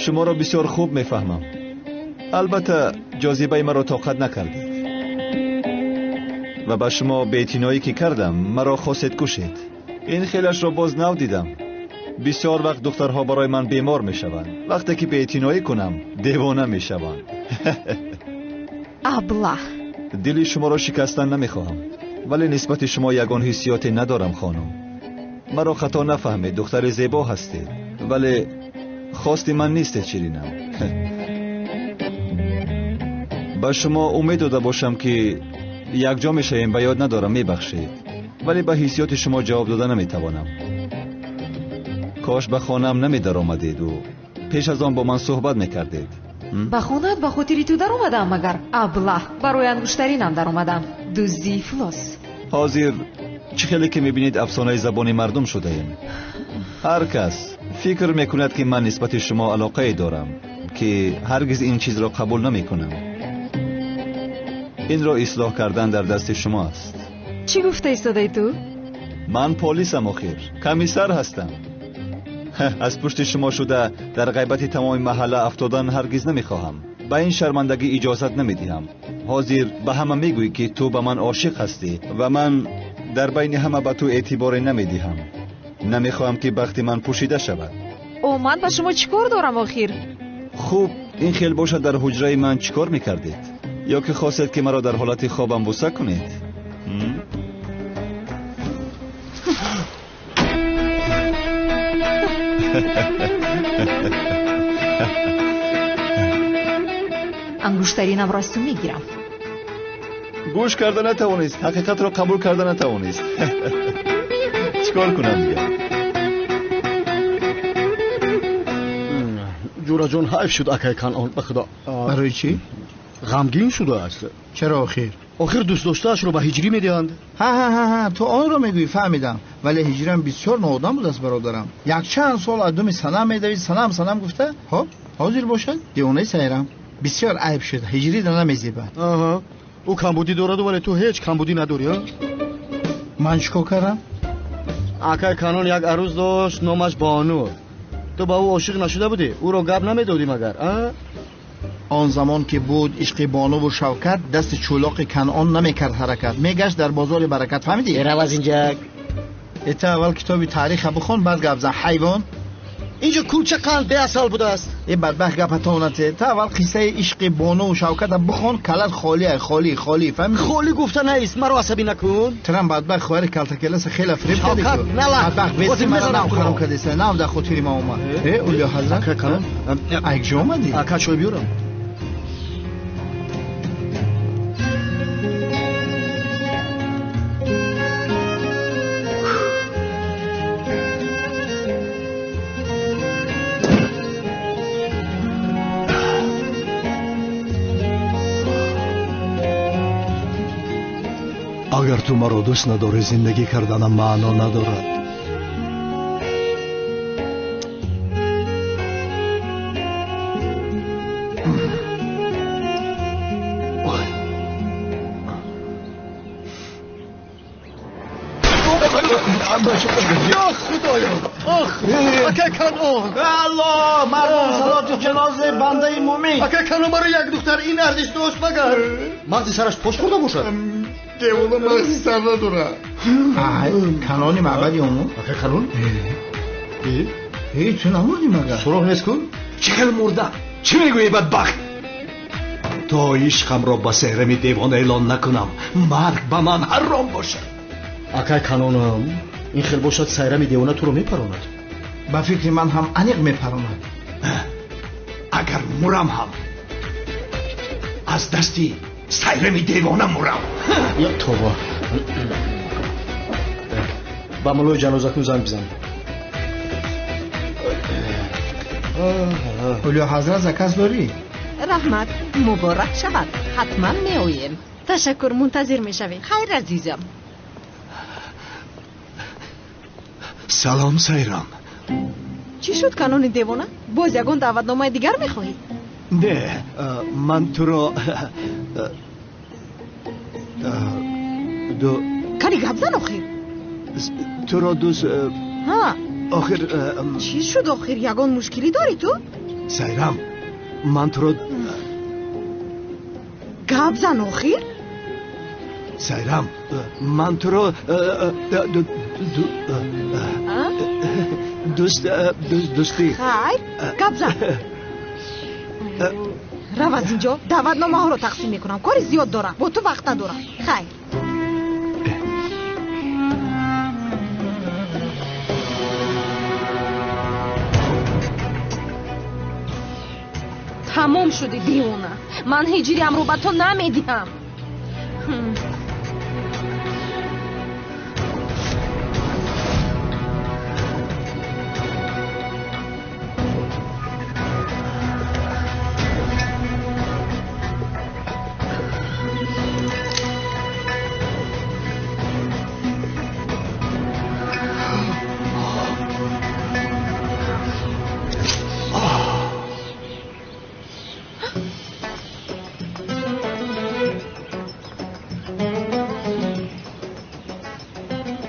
Шуморо бисёр хуб мефаҳмам. Албатта, ҷозибаи маро тоқат накардед ва ба шумо беэътиноӣ ки кардам, маро хостед кушед. Ин хелашро боз нав дидам. Бисёр вақт духтарҳо барои ман бемор мешаванд. Вақте ки беэътиноӣ кунам, девона мешаванд. Аблаҳ! Дили шуморо шикастан намехоҳам, вале нисбати шумо ягон ҳиссиёте надорам, хонум. Маро хато нафаҳмед, духтари зебо ҳастед, вале хости ман нистед, ширинам. Ба шумо умед дода бошам, ки якҷо мешавем, ба ёд надорам, мебахшед, вале ба ҳиссиёти шумо ҷавоб дода наметавонам. Кош ба хонаам намедаромадеду пеш аз он бо ман суҳбат мекардед. Ба хонаат ба хотири ту даромадам, магар? Аблаҳ, барои ангуштаринам даромадам. Дуздии ифлос. Ҳозир чӣ хеле ки мебинед, афсонаи забони мардум шудаем. Ҳар кас фикр мекунад, ки ман нисбати шумо алоқае дорам, ки ҳаргиз ин чизро қабул намекунам. Инро ислоҳ кардан дар дасти шумо аст. Чӣ гуфта истодаи ту? Ман полисам, охир комиссар ҳастам. Аз пушти шумо шуда дар ғайбати тамоми маҳалла афтодан ҳаргиз намехоҳам. Ба ин шармандагӣ иҷозат намедиҳам. Ҳозир ба ҳама мегӯӣ, ки ту ба ман ошиқ ҳастӣ ва ман дар байни ҳама ба ту эътиборе намедиҳам. Намехоҳам, ки бахти ман пӯшида шавад. О, ман ба шумо чӣ кор дорам охир? Хуб, ин хел бошад, дар ҳуҷраи ман чӣ кор мекардед? Ё ки хостед, ки маро дар ҳолати хобам буса кунед? Ангуштаринамро аз ту мегирам. Гӯш карда натавонист, ҳақиқатро қабул карда натавонист. Чӣ кор кунам дигар? Ҷӯраҷон, ҳайф шуд акай Канъон, ба худо. Барои чӣ? Ғамгин шудааст. Чаро охир? Охир дӯстдоштаашро ба Ҳиҷрӣ медиҳанд. Ҳа, ту онро мегӯӣ, фаҳмидам. Вале Ҳиҷрам бисёр ноодам будааст, бародарам. Якчанд сол аз думи Санам медавид, Санам Санам гуфта. Хоб, ҳозир бошад девонаи Сайрам. Бисёр айб шуд, Ҳиҷрида намезебад. Аҳа, ӯ камбудӣ дораду, вале ту ҳеҷ камбудӣ надорӣ. Ман чӣ кор кардам? Акай Канон як арӯз дошт, номаш Бону. Ту ба ӯ ошиқ нашуда будӣ? Ӯро гап намедодӣ магар? Он замон ки буд ишқи Бонуву Шавкат, дасти чӯлоқи Канъон намекард ҳаракат, мегашт дар бозори Баракат, фаҳмидӣ? Рав аз инҷа. Эта аввал китоби таъриха бихон, баъд гап зан, ҳайвон. Инҷо кулча қанд беасал будааст. Э бадбахт гапатонате. Та аввал қиссаи ишқи бону Шавката бихон, калат холия, холӣ, холӣ, фаҳмидӣ? Холӣ гуфта нест, маро асабӣ накун. Трам бадбахт хоҳари калтакеласа хела фиреб кардӣ. Шавкат, нала. Бадбахт беси мара нав хароб кардеса, нав дар хотири ма омад. Э, Улё ҳазрат. Ака Канон. Ай куҷо омадӣ? Ака чой биёрам. Агар ту маро дӯст надорӣ, зиндагӣ карданам маъно надорад. Я худоё, ох, акай Канон. Алло, мардум, салоти ҷанози бандаи мӯмин. Акай Канон, барои як духтар ин арзиш дошт магар? Мағзи сараш пош хӯрда бошад? Девона мағзи сар надорад. Ай, Канони маъбади омӯ. Акай Канон? Э, ту намурдӣ магар? Суроғ нест ку? Чӣ хел мурда? Чӣ мегӯӣ, бадбахт? То ишқамро ба Сайрами девона эълон накунам, марг ба ман ҳаром бошад. Акай Канонам, ин хел бошад, Сайрами девона туро мепаронад. Ба фикри ман ҳам аниқ мепаронад. Агар мурам ҳам аз дасти Сайрами девона мурам. Я тоба. Ба мулои ҷанозакун занг бизан. Улё ҳазрат, заказ дорӣ? Раҳмат, муборак шавад, ҳатман меоем. Ташаккур, мунтазир мешавем. Хайр, азизам. Салом, Сайрам. Чӣ шуд, Канони девона? Боз ягон даъватномаи дигар мехоҳӣ? Не, ман туро Кани гап зан охир. Туро дӯст Ҳа. Охир. Чӣ шуд охир? Ягон мушкилӣ дорӣ ту? Сайрам, ман туро Гап зан охир. Сайрам, ман туро дӯст дӯстӣ. Хайр, гап зан. Рав аз инҷо, даъватномаҳоро тақсим мекунам, кори зиёд дорам, бо ту вақт надорам. Хайр. Тамом шуди, девона. Ман ҳиҷриамро ба ту намедиҳам.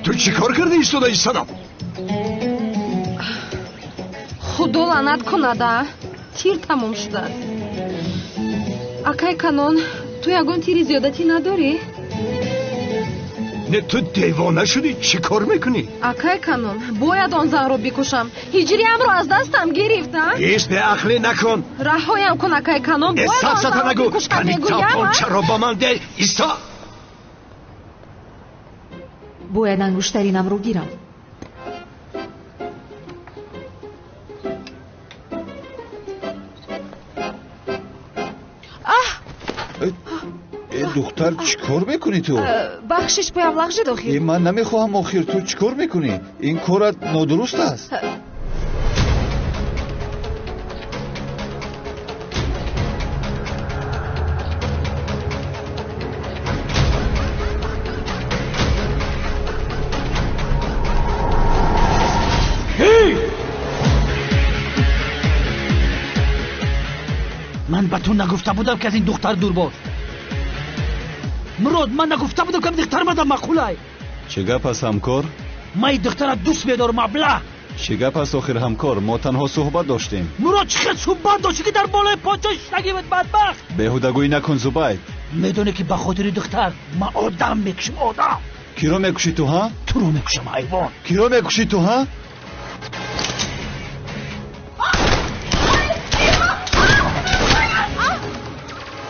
Ту чӣ кор кардӣ истодаи Санам? Худо лаънат кунада, тир тамом шудааст. Акай Канон, ту ягон тири зиёдатӣ надорӣ? Не, ту девона шудӣ, чӣ кор мекунӣ? Акай Канон, бояд он занро бикушам. Ҳиҷриамро аз дастам гирифт, а? Ис, беақлӣ накун. Раҳоям кун, акай Канон, бояд он занро бикушам, мегӯям. Тапончаро ба ман де, исто. Бояд ангуштаринамро гирам. Э, духтар, чӣ кор мекунӣ ту? Бахшиш, поям лағжид охир. Э, ман намехоҳам охир, ту чӣ кор мекунӣ? Ин корат нодуруст аст. Ман ба ту нагуфта будам, ки аз ин духтар дур бош. Мурод, ман нагуфта будам, ки духтар мада маъқулай. Чӣ гап аст, ҳамкор? Ман ин духтара дӯст медорам, абла. Чӣ гап аст охир, ҳамкор? Мо танҳо суҳбат доштем. Мурод, чӣ хел суҳбат доштӣ, ки дар болои подшоҳ шиштагӣ буд, бадбахт? Беҳудагӯӣ накун, Зубайд. Медонӣ, ки ба хотири духтар ман одам мекушам, одам. Киро мекушӣ ту, ҳа? Туро мекушам, ҳайвон. Киро мекушӣ ту, ҳа?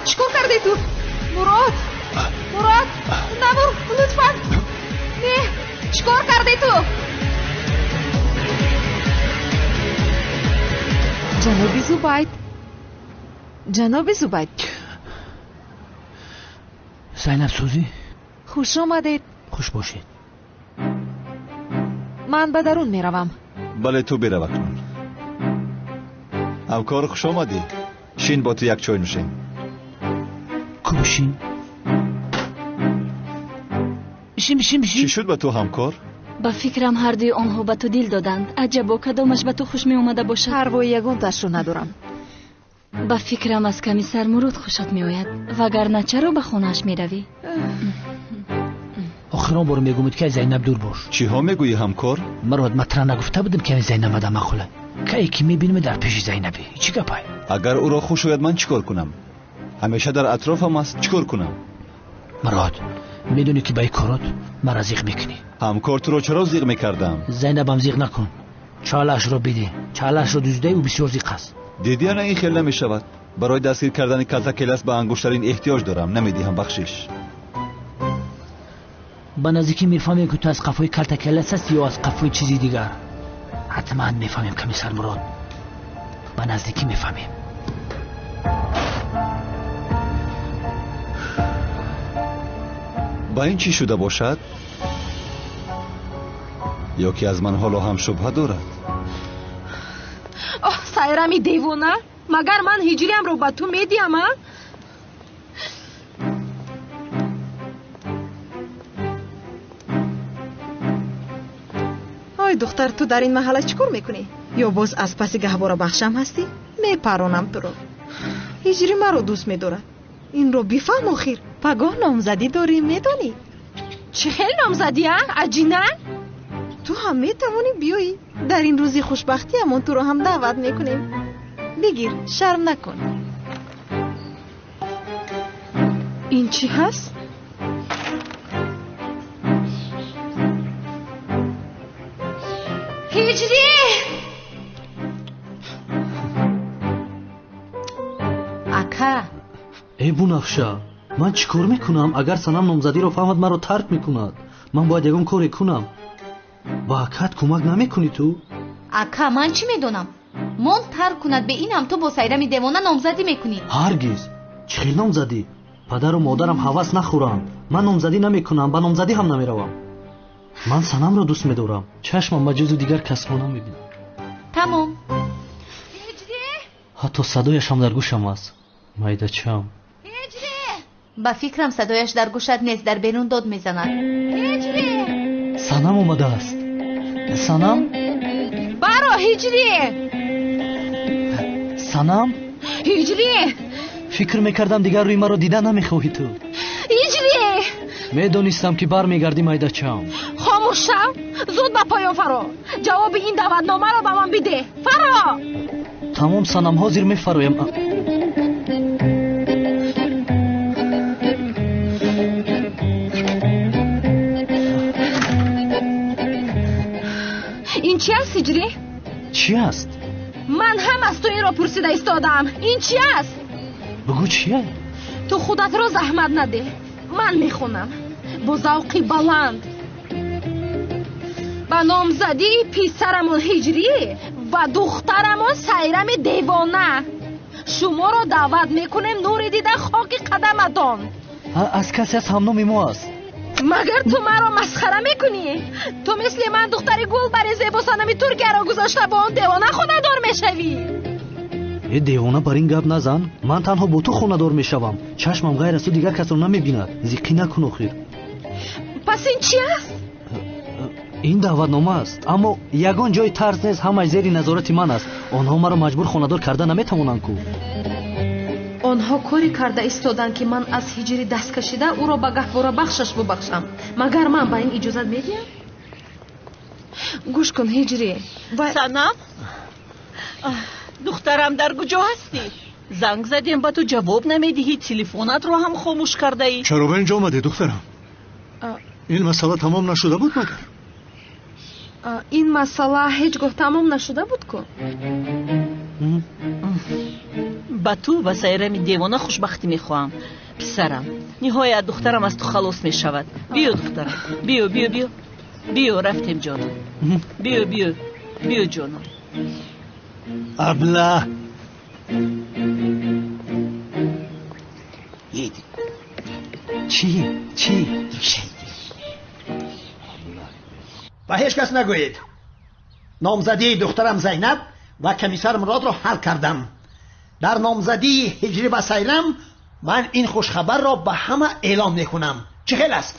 Чӣ кор кардӣ ту? Мурод! Мурод! Набур, лутфан! Не, чӣ кор кардӣ ту? Ҷаноби Зубайд. Ҷаноби Зубайд. Зайнаб сӯзӣ? Хуш омадед. Хуш бошед. Ман ба дарун меравам. Бале, ту бирав акнун. Ҳамкор, хуш омадӣ. Шин, бо ту як чой нӯшем. Ку бишин? Бишин, бишин, бишин. Чӣ шуд ба ту, ҳамкор? Ба фикрам ҳардуи онҳо ба ту дил доданд. Аҷабо, кадомаш ба ту хуш меомада бошад? Парвои ягонташро надорам. Ба фикрам аз комиссар Мурод хушат меояд, вагарна чаро ба хонааш меравӣ? Охирон бор мегӯмед ки аз Зайнаб дур бош. Чиҳо мегӯӣ, ҳамкор? Мурод, матра нагуфта будам ки Зайнаб ада махула. Кае ки мебинем дар пеши Зайнабе. Чӣ гапай? Агар ӯро хуш ояд, ман чӣ кор кунам? Ҳамеша дар атрофам аст, чӣ кор кунам? Мурод, медонӣ ки ба ин корот маро зиқ мекунӣ. Ҳамкор, туро чаро зиқ мекардам? Зайнабам зиқ накун. Чалаашро бидӣ. Чалаашро дуздидаи ӯ бисёр зиқ аст. Дидӣ, ана ин хел намешавад. Барои дастгир кардани калтакелас ба ангуштарин эҳтиёҷ дорам. Намедиҳам, бахшиш. Ба наздикӣ мефаҳмем, ки ту аз қафои калтакелас ҳастӣ ё аз қафои чизи дигар. Ҳатман мефаҳмем, комиссар Мурод. Ба наздикӣ мефаҳмем. Ба ин чӣ шуда бошад? Ё ки аз ман ҳоло ҳам шубҳа дорад? Оҳ, Сайрами девона! Магар ман ҳиҷриамро ба ту медиҳам, а? Ой духтар, ту дар ин маҳалла чӣ кор мекунӣ? Ё боз аз паси гаҳворабахшам ҳастӣ? Мепаронам туро. Ҳиҷрӣ маро дӯст медорад. Инро бифаҳм охир. Пагоҳ номзадӣ дорӣ, медонӣ? Чӣ хел номзадӣ, а? Аҷина? Ту ҳам метавонӣ биёӣ. Дар ин рӯзи хушбахтиамон туро ҳам даъват мекунем. Бигир, шарм накун. Ин чӣ ҳаст? Ҳиҷрӣ! Ака! Эй Бунафша, ман чӣ кор мекунам? Агар Санам номзадиро фаҳмад, маро тарк мекунад. Ман бояд ягон коре кунам. Ба акат кӯмак намекунӣ ту? Ака, ман чӣ медонам? Мон тарк кунад, бе ин ҳам ту бо Сайрами девона номзадӣ мекунӣ. Ҳаргиз. Чӣ хел номзадӣ? Падару модарам ҳавас нахӯранд. Ман номзадӣ намекунам, ба номзадӣ ҳам намеравам. Ман Санамро дӯст медорам. Чашмам ба ҷузу дигар касро намебинад. Тамом. Ҳатто садояш ҳам дар гӯшам аст. Майдачам. Ба фикрам садояш дар гӯшат нест, дар берун дод мезанад. Санам омадааст. Санам? Баро, Ҳиҷрӣ! Санам? Ҳиҷрӣ! Фикр мекардам дигар рӯи маро дида намехоҳӣ ту. Ҳиҷрӣ! Медонистам ки бармегардӣ, майдачам. Хомӯш шав, зуд ба поён фаро. Ҷавоби ин даъватномаро ба ман бидеҳ. Фаро! Тамом Санам, ҳозир мефароям. Ин чи аст, Ҳиҷрӣ? Чӣ аст? Ман ҳам аз ту инро пурсида истодаам. Ин чи аст? Бигӯ чия? Ту худатро заҳмат надеҳ. Ман мехонам бо завқи баланд. Ба номзадии писарамон Ҳиҷрӣ ва духтарамон Сайрами девона шуморо даъват мекунем, нури дида хоки қадаматон. Аз касе аз ҳамноми мо аст. Магар ту маро масхара мекунӣ? Ту мисли ман духтари гулбари зебосанами Туркияро гузошта бо он девона хонадор мешавӣ. Э девона, бар ин гап назан. Ман танҳо бо ту хонадор мешавам. Чашмам ғайр аз ту дигар касро намебинад. Зиқӣ накун охир. Пас ин чи аст? Ин даъватнома аст, аммо ягон ҷои тарс нест. Ҳамаи зери назорати ман аст. Онҳо маро маҷбур хонадор карда наметавонанд ку. Онҳо коре карда истоданд, ки ман аз ҳиҷрӣ даст кашида ӯро ба гаҳворабахшаш бубахшам. Магар ман ба ин иҷозат медиҳам? Гӯш кун, Ҳиҷрӣ. Санам, духтарам, дар куҷо ҳастӣ? Занг задем, ба ту ҷавоб намедиҳӣ, телефонатро ҳам хомӯш кардаӣ. Чаро ба инҷо омадӣ, духтарам? Ин масъала тамом нашуда буд магар? Ин масъала ҳеҷ гоҳ тамом нашуда буд ку? Ба ту ва Сайрами девона хушбахтӣ мехоҳам, писарам. Ниҳоят духтарам аз ту халос мешавад. Биё, духтарам, биё, биё, биё, биё, рафтем, ҷонам. Биё, биё, биё, ҷонам. Абла! Чӣ? Чӣ? Ба ҳеҷ кас нагӯед. Номзадии духтарам Зайнаб ва комиссар Муродро ҳал кардам. Дар номзадии Ҳиҷрӣ ва Сайрам ман ин хушхабарро ба ҳама эълон мекунам. Чӣ хел аст?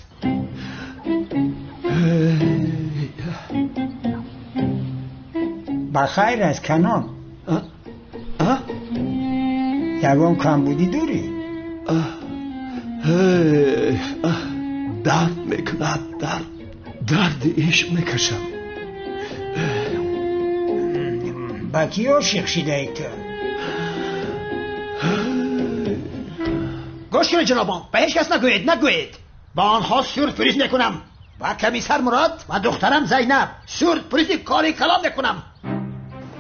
Ба хайр аст, Канон. Ягон камбудӣ дорӣ? Дард мекунад, дард. Дарди ишқ мекашам. Ба кӣ ошиқ шидаӣ ту? Гӯш кунед, ҷанобон, ба ҳеҷ кас нагӯед, нагӯед. Ба онҳо сюрприз мекунам. Ба комиссар Мурод ва духтарам Зайнаб сюрпризи кори калон мекунам.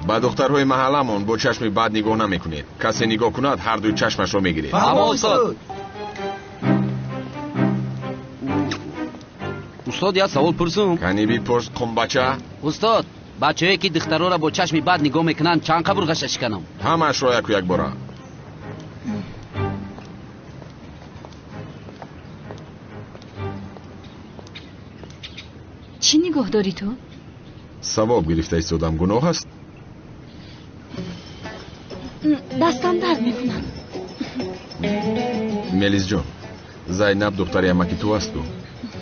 Ба духтарҳои маҳалламон бо чашми бад нигоҳ намекунед. Касе нигоҳ кунад, ҳар дуи чашмашро мегиред. Фаҳмо, устод. Устод, як савол пурсум. Кани бипурс, қумбача. Устод, бачаҳое ки духтарора бо чашми бад нигоҳ мекунанд, чанд қабурғаша шиканам? Ҳамаашро яку якбора. Чӣ нигоҳ дорӣ ту? Савоб гирифта истодам, гуноҳ аст? Дастам дард мекунад. Мелисҷон, Зайнаб духтари амаки ту асту.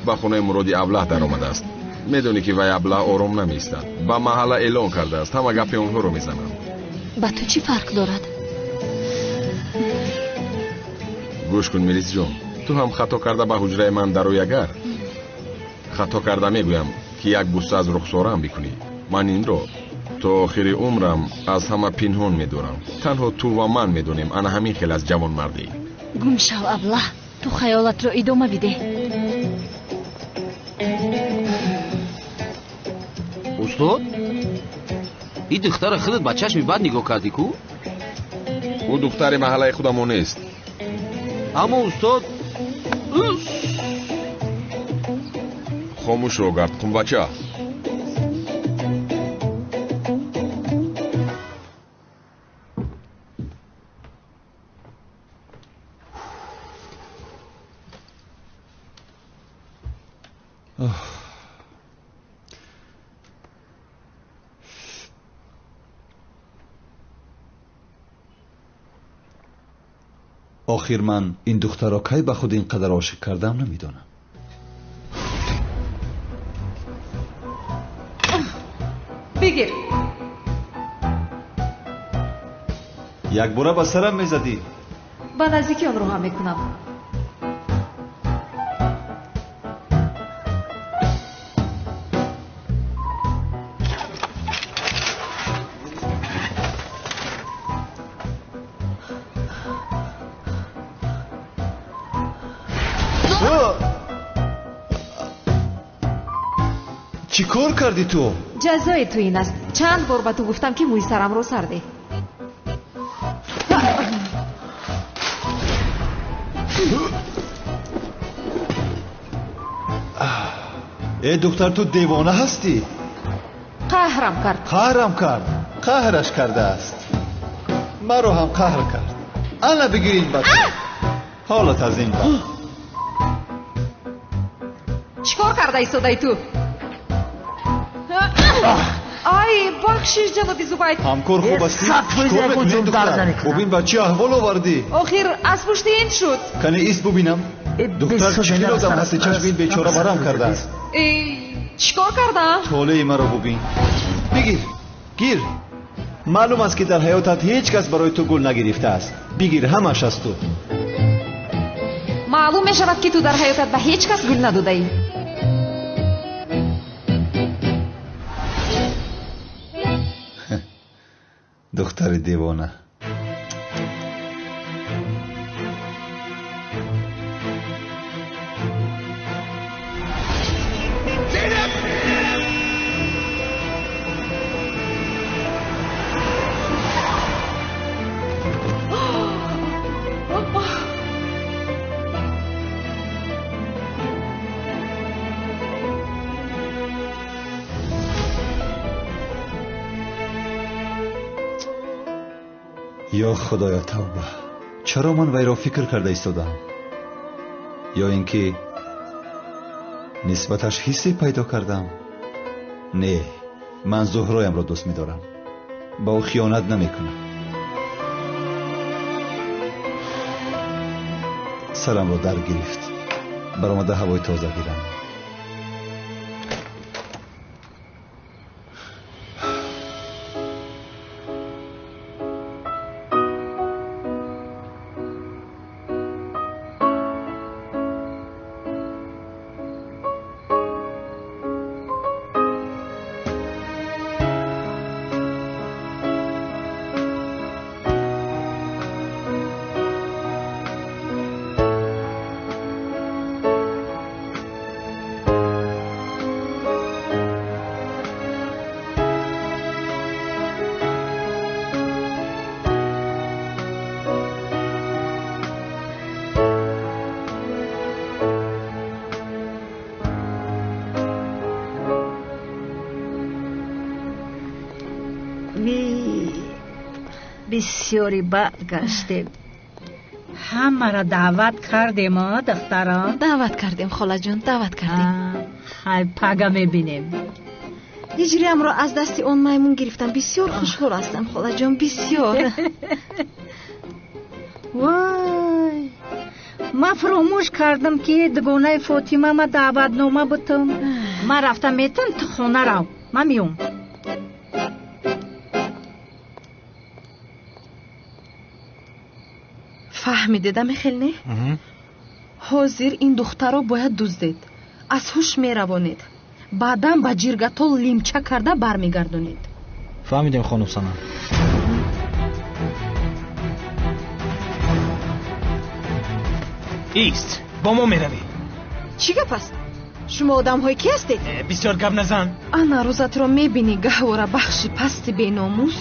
Ба хонаи Муроди аблаҳ даромадааст. Медонӣ ки вай аблаҳ ором намеистад. Ба маҳалла эълон кардааст, ҳама гапи онҳоро мезананд. Ба ту чӣ фарқ дорад? Гӯш кун, Мелисҷон, ту ҳам хато карда ба ҳуҷраи ман дарои. Агар хато карда мегӯям ки як буса аз рухсораам бикунӣ, ман инро то охири умрам аз ҳама пинҳон медорам. Танҳо ту ва ман медонем, ана ҳамин хел аз ҷавонмардӣ. Гум шав, аблаҳ, ту хаёлатро идома бидеҳ. Устод, ин духтара худат ба чашми бад нигоҳ кардӣ ку? Ӯ духтари маҳаллаи худамон нест. Аммо устод, хомӯшро гард, қумбача. Охир ман ин духтарро кай ба худ ин қадар ошиқ кардам намедонам. Бигир. Якбора ба сарам мезадӣ. Ба наздикӣ онро ҳам мекунам. Чӣ кор кардӣ ту? Ҷазои ту ин аст. Чанд бор ба ту гуфтам, ки мӯи сарамро сар деҳ. Э духтар, ту девона ҳастӣ? Қаҳрам кард. Қаҳрам кард. Қаҳраш кардааст. Маро ҳам қаҳр кард. Ана бигир ин бача. Ҳолат аз ин бад. Чӣ кор карда истодаи ту? Ай, бахшиш, ҷаноби Зубайд. Ҳамкор хуб астӣ? Чикор мекунӣ, духтар? Бубин, ба чӣ аҳвол овардӣ? Охир аз пушти ин шуд. Кани ист бубинам. Духтар, чӣ хел одам ҳасти? Чашми ин бечора барам кардааст. Чӣ кор кардам? Толеи маро бубин. Бигир, гир. Маълум аст, ки дар ҳаётат ҳеҷ кас барои ту гул нагирифтааст. Бигир, ҳамаш аз ту. Маълум мешавад, ки ту дар ҳаётат ба ҳеҷ кас гул надодаӣ. Духтари девона. Ё Худоё, тавба! Чаро ман вайро фикр карда истодам? Ё ин ки нисбаташ ҳиссе пайдо кардам? Не, ман Зуҳроямро дӯст медорам, ба ӯ хиёнат намекунам. Сарамро дар гирифт, баромада ҳавои тоза гирам. Бисёри бад гаштем. Ҳамаро даъват кардем, духтарон? Даъват кардем, холаҷон, даъват кардем. Хай, пага мебинем. Ҳиҷриамро аз дасти он маймун гирифтам. Бисёр хушҳол ҳастам, холаҷон, бисёр. Вой, ман фуромӯш кардам, ки дугонаи Фотима ма даъватнома бутам. Ман рафта метам, ту хона рав, ман меом. Фаҳмидед, Михел, не? Ҳозир ин духтарро бояд дуздед, аз ҳуш меравонед, баъдан ба ҷиргатол лимча карда бармегардонед. Фаҳмидем, хонум Санам. Ист, бо мо меравӣ. Чӣ гап аст? Шумо одамҳои кӣ ҳастед? Бисёр гап назан. Ана рӯзатро мебинӣ, гаҳвора бахши пасти беномус.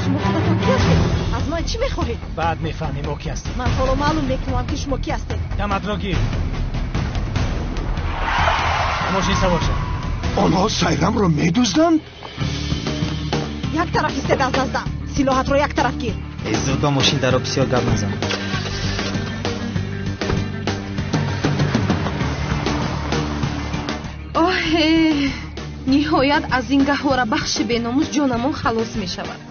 Шумо худатон кӣ ҳастед? Аз ман чӣ мехоҳед? Баъд мефаҳмем мо кӣ ҳастем. Ман ҳоло маълум мекунам, ки шумо кӣ ҳастед. Даматро гир. Мошин савор шав. Онҳо Сайрамро медузданд? Як тараф истед аз наздам. Силоҳатро як тараф гир. Зуд ба мошин даро, бисёр гап назан. Оҳе, ниҳоят аз ин гаҳвора бахши беномус ҷонамон халос мешавад.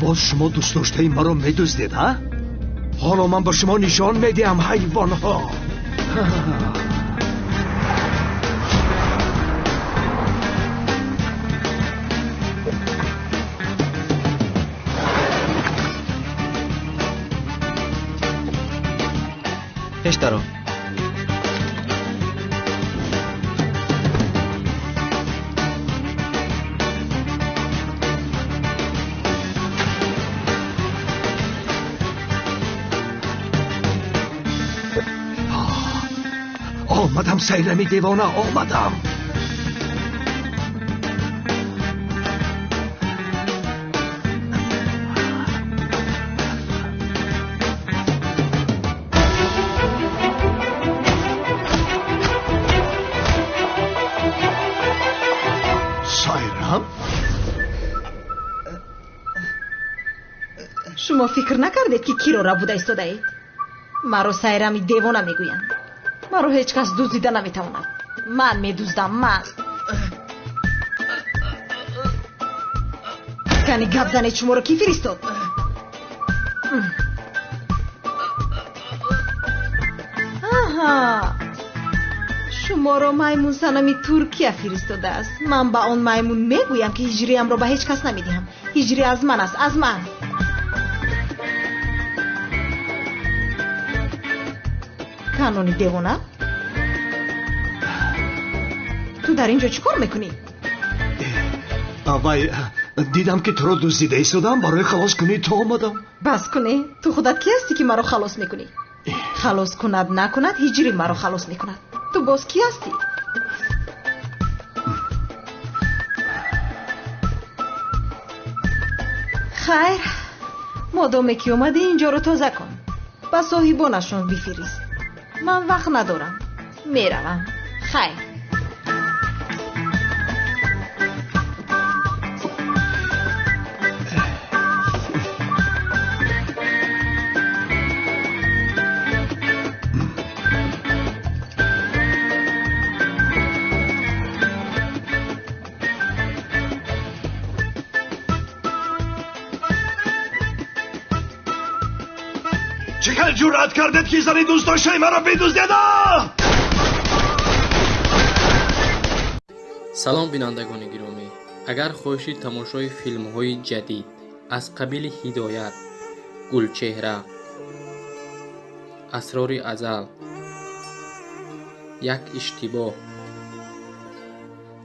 Боз шумо дӯстдоштаи маро медуздед, ҳа? Ҳоло ман ба шумо нишон медиҳам, ҳайвонҳо. Пеш даро. Омадам, Сайрами девона, омадам. Сайрам? Шумо фикр накардед, ки киро рабуда истодаед? Маро Сайрами девона мегӯянд. Маро ҳеҷ кас дуздида наметавонад. Ман медуздам, ман. Кани гап занед, шуморо кӣ фиристод? Аҳа, шуморо маймун Санами Туркия фиристодааст. Ман ба он маймун мегӯям, ки ҳиҷриямро ба ҳеҷ кас намедиҳам. Ҳиҷри аз ман аст, аз ман. Канони девона, ту дар ин ҷо чӣ кор мекунӣ? Вай, дидам, ки туро дуздида истодам, барои халос кунӣ ту омадам. Бас кунӣ, ту худат кӣ ҳастӣ, ки маро халос мекунӣ? Халос кунад накунад, ҳиҷри маро халос мекунад. Ту боз кӣ ҳастӣ? Хайр, модоме ки омадӣ, ин ҷоро тоза кун, ба соҳибонашон бифирист. Ман вақт надорам, меравам. Хайр. ҷуръат кардед ки зани дӯстдоштаи маро бидуздед? Салом, бинандагони гиромӣ! Агар хоҳиши тамошои филмҳои ҷадид аз қабили Ҳидоят, Гулчеҳра, Асрори азал, Як иштибоҳ,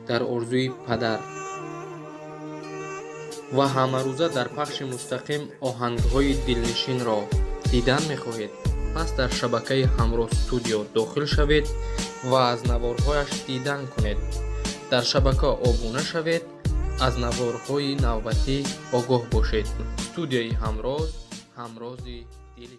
Дар орзуи падар ва ҳамарӯза дар пахши мустақим оҳангҳои дилнишинро дидан мехоҳед, пас дар шабакаи Ҳамроҳ Студио дохил шавед ва аз наворҳояш дидан кунед. Дар шабака обуна шавед, аз наворҳои навбатӣ огоҳ бошед. Студияи Ҳамроз, ҳамрози дили.